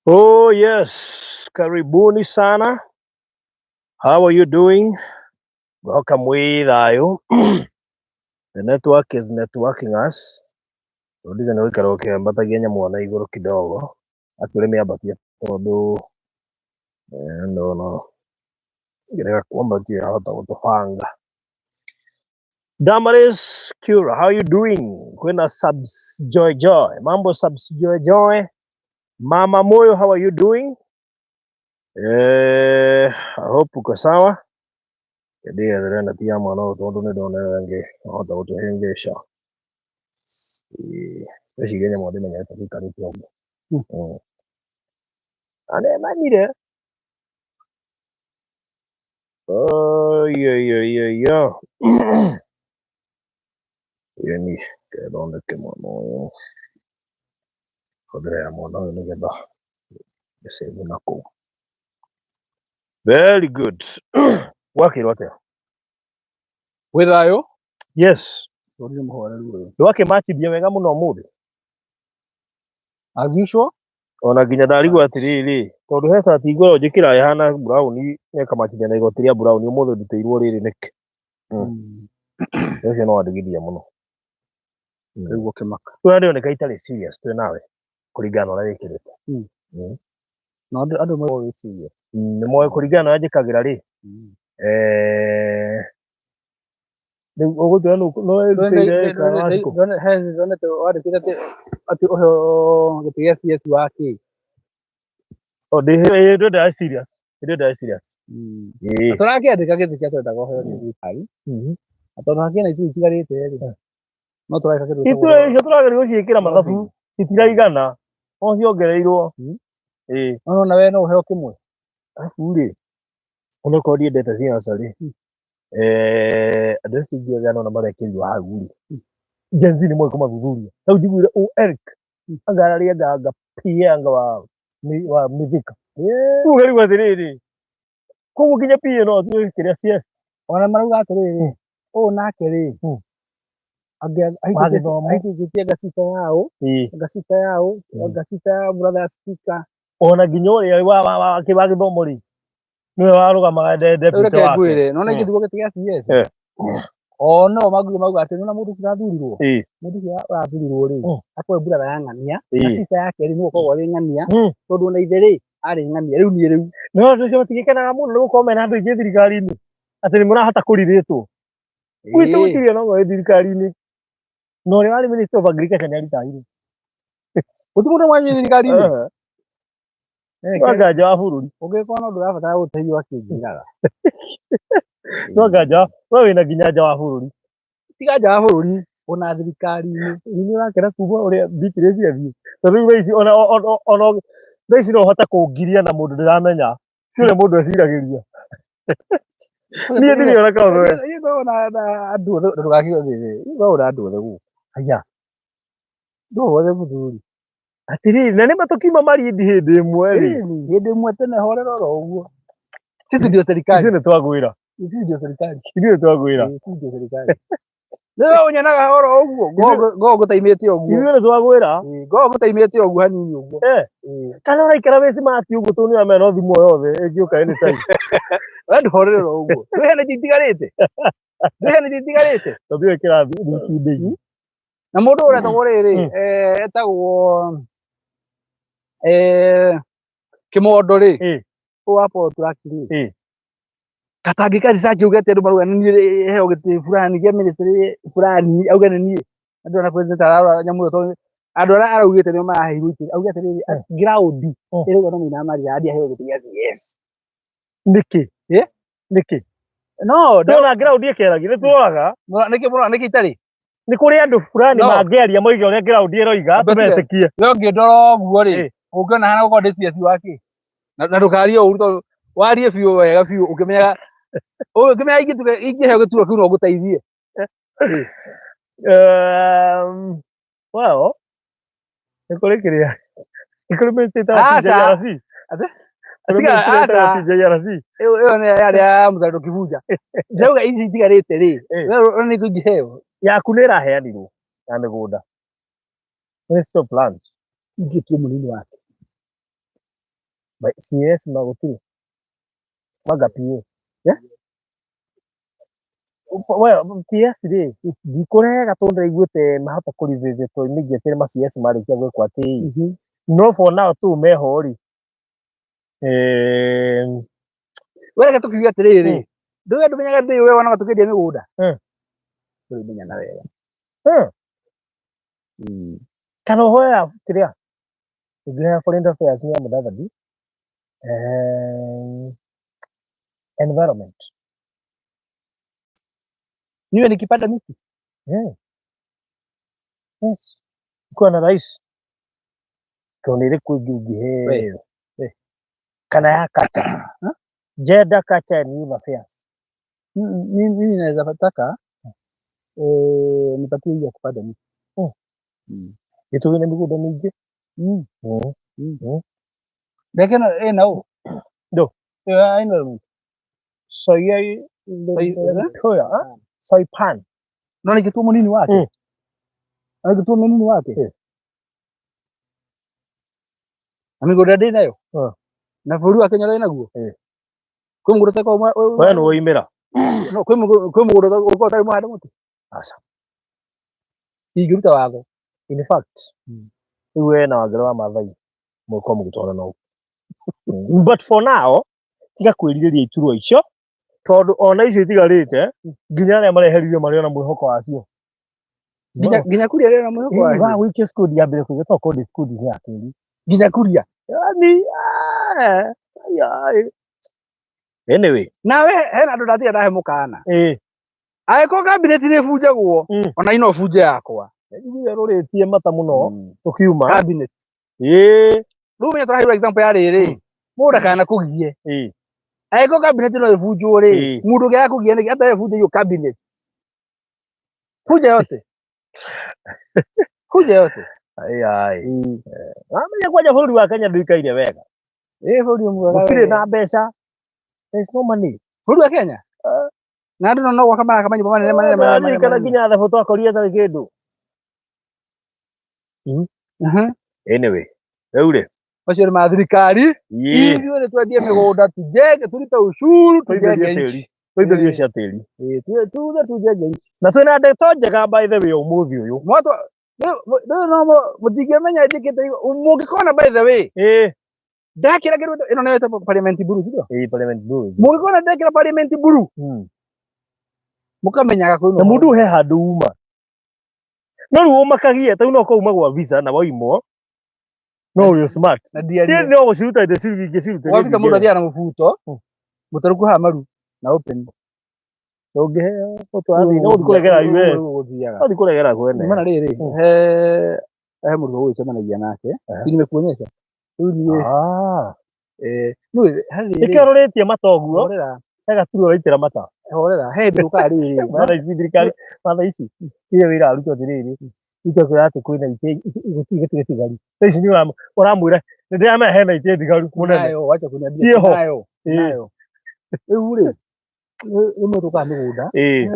Oh yes, karibuni sana. How are you doing? Welcome with you. The network is networking us. Rũndiga nĩ gũikara ũkĩambatagia nyamũ na igũrũ kidogo. Actually mĩambatie tondũ no ngĩrega kwambatia yahota gũtũbanga. Damaris Cura, how are you doing? Kwĩna Subs Joy Joy. Mambo Subs Joy Joy. Mama Moyo, how are you doing? I hope uko sawa. Ndigethere neti ya mwana ũyũ tondũ nĩ ndona ĩyo ĩngĩ ahota gũtũhĩngĩca. Ngwĩciria nyamũ ndĩmenyerete gũikarĩte ũguo. Na nĩmenyire. Oi, oi, oi, oi, oi. Ĩni, ngethondeke mwana ũyũ. Hũthĩra ya mwana ũyũ nĩgetha ngĩsave na kũu. Very good. Gwakĩrwo atĩa? Wĩ thayũ? Yes. Tũrire mũhoreru ũyũ. Ndwakĩmatithia wega mũno ũmũthĩ. As usual. Ona nginya ndarigwo atĩrĩrĩ, tondũ he cati ngoragwo njĩkĩra ĩhana brown ĩkamatithia na igoti rĩa brown, ũmũthĩ ndutĩirwo rĩrĩ nĩkĩ? Ũcio no wandigithia mũno. Rĩu gũkĩmaka. Tũrĩa ndĩroneka itarĩ serious twĩ nawe kũringana na ũrĩa wĩkĩrĩte. Na andũ moĩ wĩ serious. Nĩ moĩ kũringana na ũrĩa njĩkagĩra rĩ. Rĩu ũgũtwĩra nũ no wĩrutĩire kana Wanjikũ? Ndonete wandĩkĩte atĩ ũheo gĩtĩ gĩa CS wa kĩ? Oh, ndĩ ndĩrenda serious. Ndĩrenda serious. Ĩĩ. Tũrakĩandĩka gĩtĩ kĩa twendaga ũheo nĩ thirikari. Na tondũ hakĩna ituri itigarĩte rĩ, no tũreka kĩndũ gĩtagwo Itura icio tũrageria gũciĩkĩra mathabu citiraigana no ciongereirwo. Ĩĩ. No na we no ũheo kĩmwe. Arabu rĩ, onokorwo ndiendete ciaca rĩ, andũ acio aingĩ arĩa nona marekĩrirwo hau rĩ, Gen Z nĩ moĩ kũmathuthuria. Rĩu njiguire ũ Eric anga ararĩ anga PA anga wa Mithika. Rĩu ũkarigwo atĩrĩrĩ, koguo nginya PA no atuĩke kĩrĩa CS. Ona marauga atĩrĩrĩ, ũũ nake rĩ, Wa gĩthomo. ahikĩtie anga sister yao, anga sister yao, anga sister ya brother ya speaker. Ona nginya ũrĩa wa gĩthomo rĩ, nĩwe warũgamaga Rĩu deputy reke wake. ngwĩre, nona ingĩthurwo gĩtĩ gĩa CS. O no mauga mauga atĩ nona mũndũ ũcio ũrathurirwo. Mũndũ ũcio ũrathurirwo rĩ, akorwo brother ya ng'ania, na sister yake rĩ, nĩwe ũkoragwo arĩ ng'ania, tondũ ona ithe rĩ, arĩ ng'ania, rĩu niĩ rĩu. No andũ acio matigĩkenaga mũno nĩ gũkorwo mena andũ aingĩ thirikari-inĩ, atĩ nĩ mũrahota kũrirĩtwo. Gwitũ gũtirĩ ona ũmwe wĩ thirikari-inĩ. Na ũrĩa warĩ Minister of Agriculture nĩ aritahire. Gũtirĩ mũndũ ũmwe wĩ thirikari-inĩ? No anga nja wa bũrũri. Ũngĩkorwo no ndũrabatara gũteithio akĩnjĩraga. No anga nja, we wĩna nginya nja wa bũrũri. Tiga nja wa bũrũri, ona thirikari-inĩ. Nĩ ũrakena kuma ũrĩa Beatrice athiĩ. Tondũ rĩu thaa ici ona thaa ici no ũhote kũngiria na mũndũ ndĩramenya. Ti ũrĩa mũndũ eciragĩria. Niĩ ndirĩ ona kaũndũ we. Niĩ ngoragwo na andũ othe, ndũgakiuge atĩrĩrĩ, niĩ ngoragwo na andũ othe gũkũ. Haya. Andũ othe mũthuri. Atĩrĩrĩ, na nĩma tũkiuma Malindi hĩndĩ ĩmwe rĩ. Ĩni, hĩndĩ ĩmwe tene horera oro ũguo. Sisi ndio serikali. Ithuĩ nĩ twagwĩra. Sisi ndio serikali. Ithuĩ nĩ twagwĩra. Sisi ndio serikali. Rĩu ũnyonaga oro ũguo, ngoragwo ngũtaimĩte ũguo. Ithuĩ nĩ twagwĩra. Ngoragwo ngũtaimĩte ũguo hanini ũguo. Kana ũraikara wĩ smart ũguo tondũ nĩ ũramenya no thimũ o yothe ĩngĩũka anytime. We ndũhorere oro ũguo. Ndũĩ hena indo itigarĩte. Ndũĩ hena indo itigarĩte. Tondũ ĩyo kĩrathi thikindĩ. Na mũndũ ũrĩa etagwo rĩrĩ, etagwo Kĩmondo rĩ, ũyũ wa Paul Truck rĩ, katangĩka research auge atĩ andũ marauga nĩ niĩ heo gĩtĩ fulani kĩa ministry fulani auge nĩ niĩ. Andũ ona president ararora nyamũ ĩyo tondũ Andũ arĩa araugĩte nĩo maraheirwo itĩ, augĩte atĩrĩrĩ, ground ĩrauga no Maina wa Mariadi aheo gĩtĩ gĩa CS. Nĩkĩ? Eh? Nĩkĩ? No, Ndona ground ĩkĩaragia nĩ tuoraga. Nĩkĩ mũrona nĩkĩ itarĩ? Nĩ kũrĩ andũ fulani No. mangĩaria moige ũrĩa ground ĩroiga Ambe tuge- tũmetĩkie. We ũngĩndora ũguo rĩ, ũngĩona hana gũkorwo ndĩ CS wake. Na ndũkarie ũru tondũ warie biũ wega biũ ũkĩmenyaga ũkĩmenyaga ingĩtuga ingĩheo gĩturwa kĩu no ngũteithie. Well, nĩ kũrĩ kĩrĩa nĩ kũrĩ mĩtĩ ĩtagwo Aca. TJRC. Ate? Kũrĩ Tiga, mĩtĩ ĩtagwo aca. TJRC. Ĩyo nĩ yarĩ ya mũthandũ kĩbunja. Ndĩrauga ici itigarĩte rĩ, we ũrona nĩkũ ingĩheo? Yaku nĩ ĩraheanirwo ya mĩgũnda. Ministry of Lands. Ingĩtua mũnini wake. By CS na gũtirĩ. Manga PA. Yeah? Well, PS rĩ, ndikũrega tondũ ndĩraiguĩte mahota kũ revisit immediately ma CS marĩkia gwĩkwo atĩ no for now tu meho rĩ. We reke tũkiuge atĩrĩrĩ, ndũĩ ndũmenyaga ndĩ we wonaga tũkĩendia mĩgũnda. Tũrĩmenyana wega. Kana ũhoya kĩrĩa ũngĩhoya foreign affairs nĩ ya Mudavadi. Environment. Niwe nikipanda miti. Yeah. Yes. Ukiwa na rais tondũ nĩ ĩrĩkũ ĩngĩ ũngĩheo? Kana ya culture. Gender, culture and youth affairs. Mimi naweza taka nipatie hiyo ya kupanda miti. Gĩtũmi nĩ mĩgũnda mĩingĩ. Reke na ĩna ũ? Ndũ? Ĩyo ya environment. Soyei Toya, Soipan. No ningĩtua mũnini wake. No ningĩtua mũnini wake. Na mĩgũnda ndĩ nayo. Na bũrũri wa Kenya ũrĩ naguo. Kwĩ mũgũnda ũtakoragwo We nĩ woimĩra. No, kwĩ mũgũnda ũkoragwo ũtarĩ mũhande mũtĩ. Aca. Ingĩruta watho. In fact, rĩu we na Wangari wa Maathai mũgũkorwo mũgĩtwarana ũguo. But for now, tiga kwĩrirĩria iturwa icio tondũ ona icio itigarĩte nginya arĩa mareheririo marĩ ona mwĩhoko wacio. Nginya kuria rĩ na mwĩhoko wacio. Wa gũikia squad ya mbere kũiga tokorwo ndĩ squad ya kerĩ. Nginya kuria. Yani, anyway. Nawe hena andũ ndatiga ndahe mũkana. Angĩkorwo cabinet nĩ ĩbunjagwo, ona ino bunje yakwa. Njiguire rũrĩtie mata mũno tũkiuma. Cabinet. Rĩu menya tũraheirwo example ya rĩrĩ. Mũndũ ndakana kũgie. Angĩkorwo cabinet no ĩbunjwo rĩ, mũndũ ũngĩ akũgia nĩkĩ atarĩ bunja hiyo cabinet. Bunja yote. Bunja yote. Ai ai. Wamenya kwanja bũrũri wa Kenya ndũikaire wega. Bũrũri mwega. Gũtirĩ na mbeca. There is no money. Bũrũri wa Kenya? Na andũ no gwaka maraka manyũmba manene manene manene. Ndirikana nginya thabũ twakorire ĩtarĩ kĩndũ. Anyway, rĩu rĩ. Macio nĩ ma thirikari. Ithuĩ nĩ twendie mĩgũnda tujenge, tũrute ushuru, tujenge nchi. Tũithũrie cia tĩri. Tuge tujenge nchi. Na twĩna ndeto njega by the way ũmũthĩ ũyũ. Mwatwa rĩu no mũtingĩmenya njĩkĩte mũngĩkona by the way. Ndakĩra kĩndũ ĩno nĩyo ĩtagwo parliament blue, sio? Parliament blue. Mũngĩkona ndekĩra parliament blue. Mũkamenyaga kwĩna Na mũndũ he handũ uma. No rĩu ũmakagia ta no kauma gwa visa na waimwo. No ũrĩ smart. Na ndiarie. Niĩ no gũciruta indo ingĩciruta. Gwa visa mũndũ athiaga na mũbuto. Mũtarũku haha maru na open. Ũngĩheo ũtwathi no ũthiĩ kũregera US. No ũthiĩ kũregera kwene. Mana rĩrĩ, he mũndũ ũgũcemanagia nake. Si nimekuonyesha. Rĩu niĩ no harĩ rĩrĩ. Nĩkĩo ũrorĩtie mata ũguo. Horera. He gaturwa ũraitĩra mata. Horera, he hĩndĩ ũkaga rĩrĩ. Matha ici thirikari, matha ici iria wĩra arutwo atĩrĩrĩ, itwe atĩ kwĩna itĩ gũtirĩ gĩtĩ gĩtigaru. Thaa ici nĩ ũramwĩra nĩ ndĩramenya hena itĩ ndigaru mũnene. Nayo, wacha kuniambia. Ciĩho. Nayo, nayo. Rĩu rĩ, rĩmwe tũkaga mĩgũnda.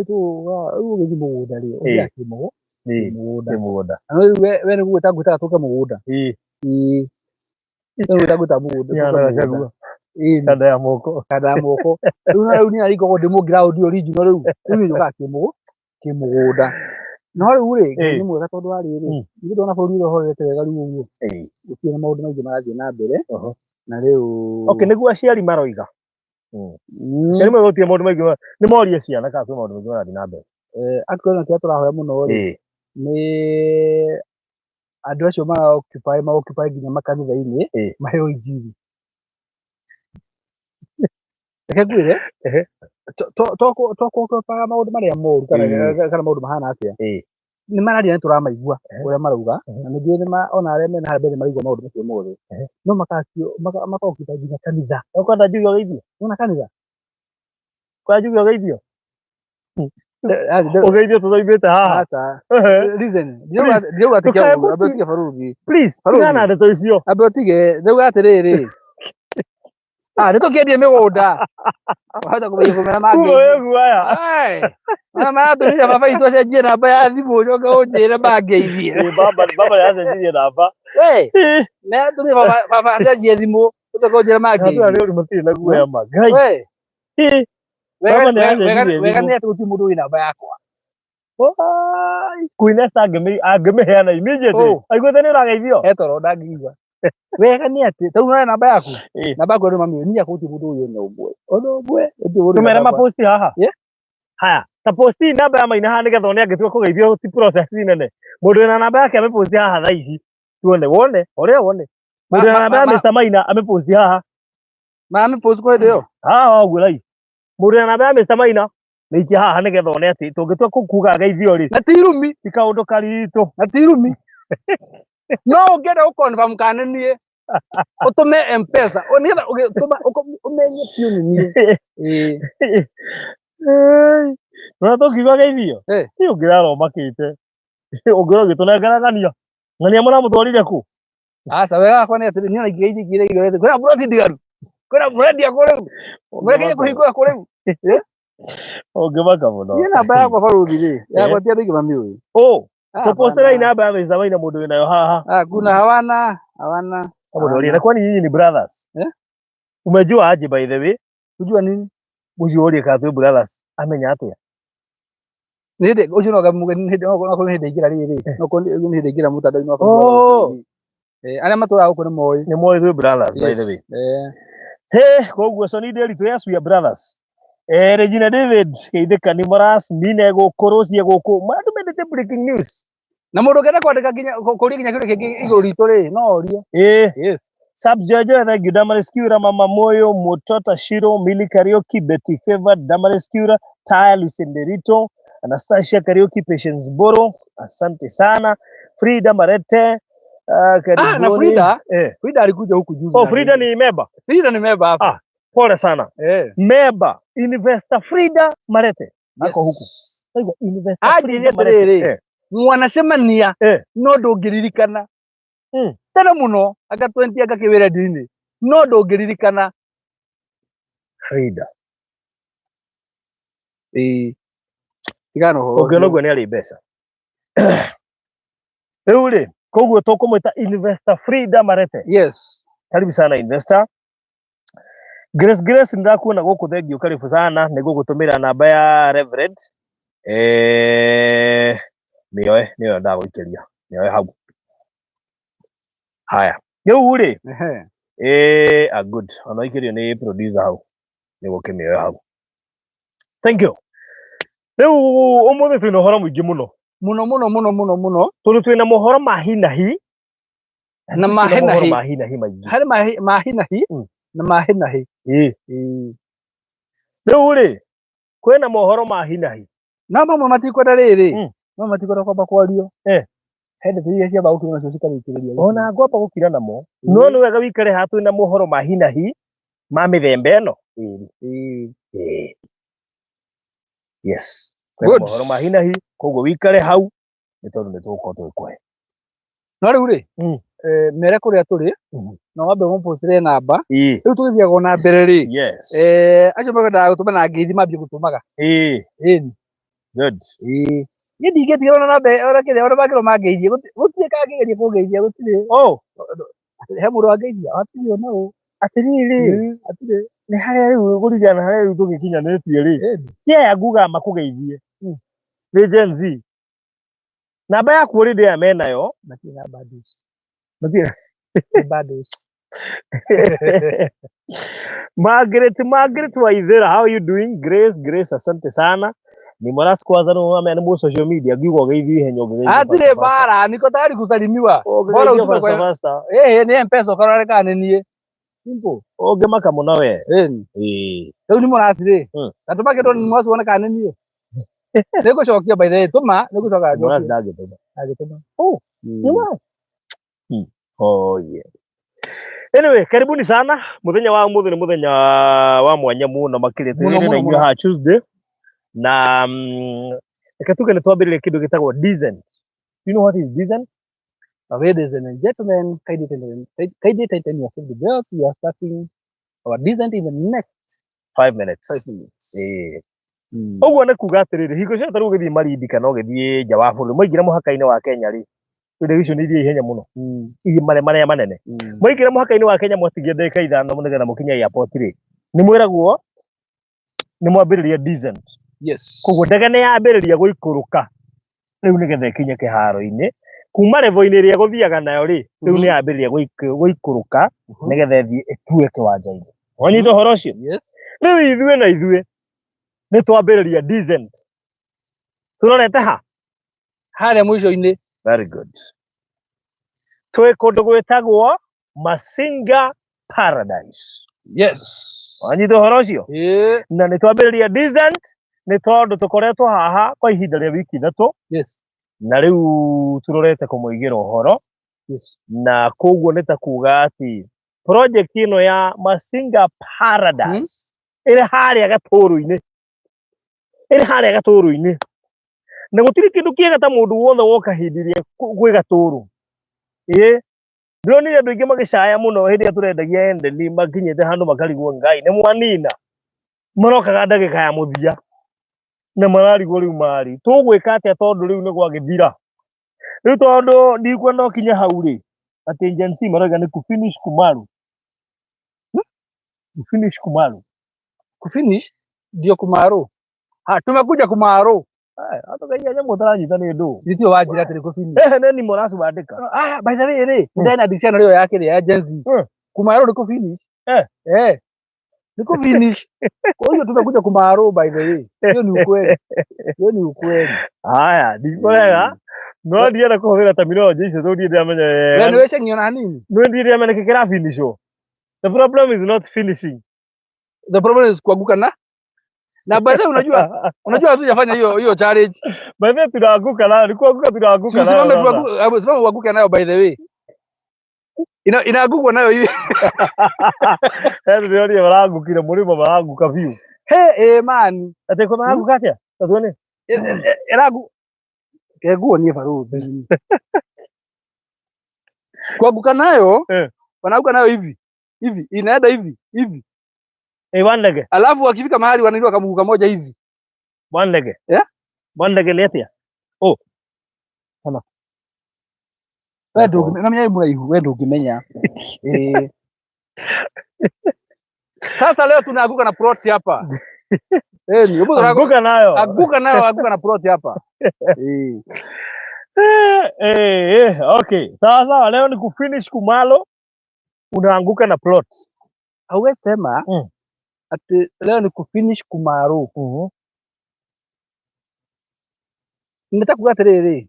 Rĩu ũgĩthiĩ mũgũnda rĩ, ũthiaga kĩmũgũnda. Kĩmũgũnda. Na rĩu we nĩ gwĩta ngwĩtaga tũke mũgũnda. We nĩ gwĩta ngwĩtaga mũgũnda. Nyana gacagua. Kanda ya moko. Kanda ya moko. Rĩu na rĩu niĩ ngoragwo ndĩ mũground original rĩu. Rĩu niĩ njũkaga kĩmũgũnda. No rĩu rĩ, Ngai nĩ mwega tondũ wa rĩrĩ, nĩ ndona bũrũri ũrĩa ũhorerete wega rĩu ũguo. Gũtirĩ na maũndũ maingĩ marathiĩ na mbere. Na rĩu Okay, nĩguo aciari maroiga. Aciari maroiga gũtirĩ maũndũ maingĩ nĩ morie ciana kana kwĩ maũndũ maingĩ marathiĩ na mbere. Actually kĩrĩa tũrahoya mũno rĩ, nĩ Andũ acio mara occupy, ma occupy nginya makanitha-inĩ maheo injiri. Reke ngwĩre, to kũ-occupy maũndũ marĩa moru kana kana maũndũ mahana atĩa. Nĩ mararia, nĩ tũramaigua ũrĩa marauga, na ningĩ nĩ ona arĩa mena harĩa mbere nĩ maraigua maũndũ macio mothe, no maka occupy nginya kanitha. Ũkwenda njuge ũgeithio? Nĩwona kanitha? Kwenda njuge ũgeithio? Ũgeithio tũthoimĩte haha. Aca. Listen, ndirauga atĩ Ndũkae kĩa ambe ũtige barũthi. Please, Barũthi. tigana na ndeto icio. Ambe ũtige, ndauga atĩrĩrĩ. Ah, nĩ tũkĩendie mĩgũnda. Wahota kũmenya kũmera Kuma mangĩ. wĩ guaya. Maya maratũmire baba witũ acenjie namba ya thimũ ũcoke ũnjĩre mangeithie. Baba baba yacenjirie namba. We, maratũmire baba acenjie thimũ ũcoke ũnjĩre Andũ mangeithie. arĩa ũru matirĩ na guoya ma. Ngai. We, Baba nĩ acenjirie wega thimũ. nĩ atĩ gũtirĩ mũndũ wĩ namba yakwa. Queen Esther angĩmĩheana immediately. Oh. Aiguĩte nĩ ũrageithio. He toro ndangĩigua. Wega nĩ atĩ tarĩu ũrona namba yaku. Namba yaku andũ mamĩũĩ, niĩ yakwa gũtirĩ mũndũ ũĩ ona ũmwe. Ona ũmwe. Gũtirĩ mũndũ wĩ Tũmere namba yakwa. maposti haha. Yeah. Haya, ta posti namba ya Maina haha nĩgetha one angĩtua kũgeithio ti process nene. Mũndũ wĩna namba yake amĩposti haha thaa ici. Tuone wone, ũrĩa wone. Mũndũ wĩna namba ya Mr. Maina amĩposti haha. Maramĩpost kwa hĩndĩ ĩyo? Haha ũguo live. Mũndũ wĩna namba ya Mr. Maina mĩikie haha nĩgetha one atĩ tũngĩtua kuga ageithio rĩ. Na ti irumi. Ti kaũndũ karitũ. Na ti irumi. No ũngĩenda gũ confirm kana nĩ niĩ, ũtũme M-Pesa. Nĩgetha ũgĩtũma ũmenye biũ nĩ niĩ. Ĩĩ. Nona tũngiuga geithio? Ĩ ũngĩrara ũmakĩte. Ũngĩrora ũgĩtũnengera ng'ania. Ng'ania mũramũtwarire kũ? Aca, wega wakwa nĩ atĩrĩ, niĩ ona ingĩgeithia ingĩgeithia igĩrĩ. Kwĩna buroti ndigaru. Kwĩna mũrendia kũ rĩu? Mũrekeire kũhingũra kũ rĩu? Ũngĩmaka mũno. Niĩ namba yakwa barũthi rĩ, yakwa ti andũ aingĩ mamĩũĩ. Oh, tũpostera namba ya Mr. Maina mũndũ wĩnayo haha. Ah, kuna hawana, hawana. Mũndũ ũrĩa, na kwani nyinyi ni brothers? Eh? Umejua aje by the way? Kujua nini? Ũcio ũrie kana twĩ brothers. Amenya atĩa? Nĩ hĩndĩ ũcio no mũgeni, nĩ hĩndĩ no korwo nĩ hĩndĩ aingĩra rĩrĩ, no korwo nĩ hĩndĩ aingĩra mũtandao-inĩ wa Oh. Arĩa matũraga gũkũ nĩ moĩ. Nĩ moĩ twĩ brothers by the way. Hey, koguo Sony Nderitu, yes we are brothers. Regina David, geithĩka nĩ Moras, Nine gũkũ, Rosie gũkũ. Andũ mendete breaking news. Na mũndũ ũngĩenda kwandĩka nginya kũria nginya kĩũria kĩngĩ igũrũ ritũ rĩ, no orie. Yes. Sub Jojo, thank you. Damaris Kiura, Mama Moyo, Mutota Shiro, Mili Kariuki, Betty Favor, Damaris Kiura, Taya Lucenderito, Anastasia Kariuki, Patience Boro, asante sana. Frida Marete, Ah, na karibuni. Frida, Frida alikuja huku juzi. Oh, Frida ni meba. Frida ni meba hapa. Ah, pole sana. Meba, Investor Frida Marete. Ako huku. Aigua, Investor Anjĩrire Frida Marete. atĩrĩrĩ, mwanacemania no ndũngĩririkana. Tene mũno anga 20 anga kĩwĩra ndini no ndũngĩririkana. Frida. Ĩĩ. Tigana na ũhoro Ũngĩona ũcio. ũguo nĩ arĩ mbeca. Rĩu rĩ, koguo tũkũmwĩta Investor Frida Marete. Yes. Karibu sana Investor. Grace Grace nĩndakuona gũkũ, thank you, karibu sana. Nĩ ngũgũtũmĩra namba ya Reverend. Mĩoe nĩyo ndagũikĩria. Mĩoe hau. Haya. Rĩu rĩ, ah, good. Ona ikĩrio nĩ producer hau. Nĩ gũkĩmĩoya hau. Thank you. Rĩu ũmũthĩ twĩna ũhoro mũingĩ mũno. Mũno mũno mũno mũno mũno. Tondũ twĩna mohoro ma hi na hi. Na ma Twĩna hi na mohoro hi. ma hi na hi maingĩ. Harĩ ma hi na hi na ma hi na hi. Ĩĩ. Rĩu rĩ, kwĩna mohoro ma hi na hi. No mamwe matikwenda rĩrĩ. No matikwenda kwamba kwario. He ndeto iria ciamba gũkinya nacio cikarĩkĩrĩria. Ona ngwamba gũkira namo. No nĩ wega wikare haha twĩna mohoro ma hi na hi ma mĩthemba ĩno ĩrĩ. Ĩĩ. Yes. Kwĩna Good. mohoro ma hi na hi, koguo wikare hau nĩ tondũ nĩ tũgũkorwo tũgĩkũhe. No rĩu rĩ, mere kũrĩa tũrĩ, na wambe ũmũpostĩre namba. Rĩu tũgĩthiaga ona mbere rĩ. Yes. Acio makwendaga gũtũma na ngeithi mambie gũtũmaga. Ĩni. Good. Ĩĩ. Niĩ ndingĩtigĩra ona namba ona kĩrĩa ona mangĩrwo mangeithie gũtirĩ kangĩgeria kũngeithia gũtirĩ. Oh. He mũndũ wangeithia hatirĩ ona ũ. Atĩrĩrĩ, Hatirĩ. Nĩ harĩa rĩu kũringana na harĩa rĩu tũgĩkinyanĩtie rĩ. Ti aya ngugaga makũgeithie. Nĩ Gen Z. Namba yaku already aya menayo. Matirĩ na bundles. Matirĩ. Nĩ bundles. Margaret, Margaret Waithera, how are you doing? Grace, Grace, asante sana. Ni Moras kwanza no wamenya nĩ social media ngiuga ũgeithio ihenya ũngĩgeithio Hatirĩ bara, niko tayari kusalimiwa. Bora ũngĩgeithio utume fasta kwa fasta ni M-Pesa ũkarore kana nĩ niĩ. Simple. ũngĩmaka mũno we. Ĩni. Ĩĩ. Rĩu nĩ mũrathi rĩ. Na tũma kĩndũ nĩ mwasi wone kana nĩ niĩ. Nĩngũcokia by the way, tũma nĩngũcoka Moras njokie. ndangĩtũma. Ndangĩtũma. Oh, nĩ wa. Oh yeah. Anyway, karibuni sana. Muthenya wa umuthi ni muthenya wa mwanya muno makiria Mũno twĩrĩ na mũno inyuĩ mũno. haha Tuesday na reke tuge nĩ twambĩrĩria kĩndũ gĩtagwo descent. You know what is descent? Ladies and gentlemen, kindly tighten your safety belts. We are starting our descent in the next 5 minutes. 5 minutes. Ĩĩ. Ũguo nĩ kuga atĩrĩrĩ, hingo ciothe tarĩu ũgĩthiĩ Malindi kana ũgĩthiĩ nja wa bũrũri, mwaingĩra mũhaka-inĩ wa Kenya rĩ, ndege icio nĩ ithiĩ ihenya mũno, ihi marĩa marĩa manene. Mwaingĩra mũhaka-inĩ wa Kenya mwatigia ndagĩka 5 nĩgetha mũkinye airport rĩ, nĩ mwĩragwo nĩ mwambĩrĩria descent. Yes. Koguo ndege nĩ yambĩrĩria gũikũrũka rĩu nĩgetha ĩkinye kĩharo-inĩ kuma level-inĩ ĩrĩa ĩgũthiaga nayo rĩ, rĩu nĩ yambĩrĩria gũikũrũka nĩgetha ĩthiĩ ĩtue kĩwanja-inĩ. Wanyita ũhoro ũcio? Yes. Rĩu ithuĩ na ithuĩ nĩ twambĩrĩria descent. Tũrorete ha? Harĩa mũico-inĩ. Very good. Twĩ kũndũ gwĩtagwo Masinga Paradise. Yes. Wanyita ũhoro ũcio? Ĩĩ. Na nĩ twambĩrĩria descent nĩ tondũ tũkoretwo haha kwa ihinda rĩa wiki 3 Yes. na rĩu tũrorete kũmũigĩra ũhoro. Yes. Na koguo nĩ ta kuga atĩ project ĩno ya Masinga Paradise ĩrĩ harĩa gatũrũ-inĩ, ĩrĩ harĩa gatũrũ-inĩ, na gũtirĩ kĩndũ kĩega ta mũndũ wothe woka hĩndĩ ĩrĩa gwĩ gatũrũ. Ĩĩ, ndĩronire andũ aingĩ magĩcaya mũno hĩndĩ ĩrĩa tũrendagia Endeni, makinyĩte handũ makarigwo Ngai nĩ mwanina, marokaga ndagĩka ya mũthia na mararigwo rĩu marĩ tũgwĩka atĩa tondũ rĩu nĩ gwagĩthira. Rĩu tondũ ndikwenda ũkinye hau rĩ, atĩ Gen Z marauga nĩ kufinish kumaru. Kufinish kumaru. Kufinish ndio kumaru. Ha, tumekuja kumaru. Hata ngai nyamũ ũtaranyita nĩ ndũ. Nitio wanjĩra atĩrĩ kufinish. Nĩ ni Moras wandĩka. Ah, by the way rĩ, ndĩna dictionary ĩyo ya kĩrĩa ya Gen Z. Kumaru nĩ kufinish. Ni kufinish. Kwa hiyo tumekuja kumaru by the way. Hiyo ni ukweli. Hiyo ni ukweli. Haya, ndikorega. No ndienda kũhũthĩra terminology icio tondũ ndirĩ ndĩramenya Wewe wega. nĩ wĩceng'io na hanini. No ndirĩ ndĩramenya nĩkĩ kĩrafinishwo. The problem is not finishing. The problem is kuanguka na by the way unajua hatujafanya hiyo challenge. By the way tunaanguka nayo, ni kuanguka tunaanguka nayo. Usimame tuanguke, usimame uanguke nayo by the way. Inaangukwa nayo hivi. Yaani ndĩronire marangukire mũrĩmo maranguka biũ. He, man. Atĩ kũ maranguka atĩa? Ta tuone. Ĩrangu Keguo niĩ barũthi. Kuanguka nayo, wanaanguka nayo hivi. Hivi, inaenda hivi, hivi. One leg. Alafu wakifika mahali wanainua kamguu kamoja hivi. One leg. Yeah? One leg nĩ atĩa? Oh. Hana. We ndũngĩmenya, na menya mũraihu, we ndũngĩmenya. Sasa leo tunaanguka na plot hapa. Ni ubu Anguka nayo. Anguka nayo, anguka na plot hapa. Okay. Sawa sawa, leo ni kufinish kumalo, unaanguka na plot. Hauwezi sema ati leo ni kufinish kumaro. Nataka kuga atĩrĩrĩ,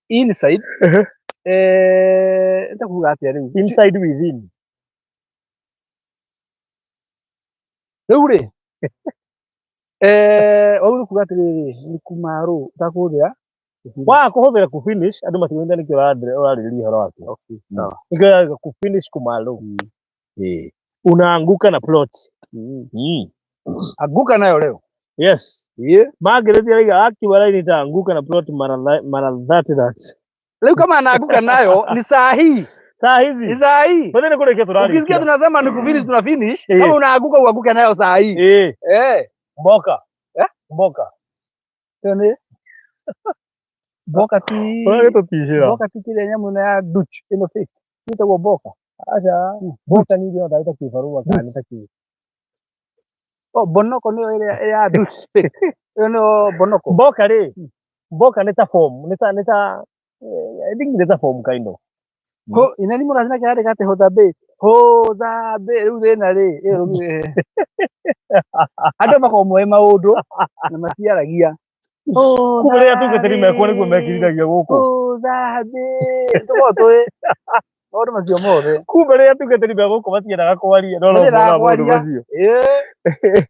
inside, nataka kuga atĩa rĩu? Inside within. Rĩu rĩ, wau nĩ kuga atĩrĩrĩ, nĩ kumaro, ũtakũhũthĩra? Wa kũhũthĩra kufinish, andũ matikũnyita nĩkĩo ũrarĩrĩria ũhoro waku. Okay, sawa. Nĩkĩo ũrarĩrĩria kufinish kumalo. Unaanguka na plot. Anguka nayo leo. Yes. Margaret arauga akiwa line itaanguka na plot mara 30 that. Leo kama anaanguka nayo ni saa hii. Saa hizi. Ni saa hii. Mbona ni kule kitu tunarudi? Ukisikia tunasema ni kufinish, tuna finish. Kama unaanguka uanguke nayo saa hii. Mboka. Mboka. Tene. Mboka ti. Wewe tutishira. Mboka ti kile nyamu na ya Dutch ino fake. Nitagwo mboka. Acha. Mboka ni ndio ndaita kibarua kana nita ki. Oh, bonoko niyo ile ya Dutch fake. Iyo no bonoko. Mboka ri. Mboka ni ta form, ni ta I think ni ta form kind of. Ho inani mũrathi na kĩrandĩka atĩ Hotha Bay. Hotha Bay rĩu thĩna rĩ ĩyo andũ makoragwo moĩ maũndũ na matiaragia. Kumbe rĩrĩa tungatĩri mekuo nĩguo mekirithagia gũkũ. Hotha Bay tũkoragwo tũĩ maũndũ macio mothe. Kumbe rĩrĩa tungatĩri me gũkũ matiendaga kwaria no no Matiendaga monaga maũndũ kwaria. macio. Ĩĩ.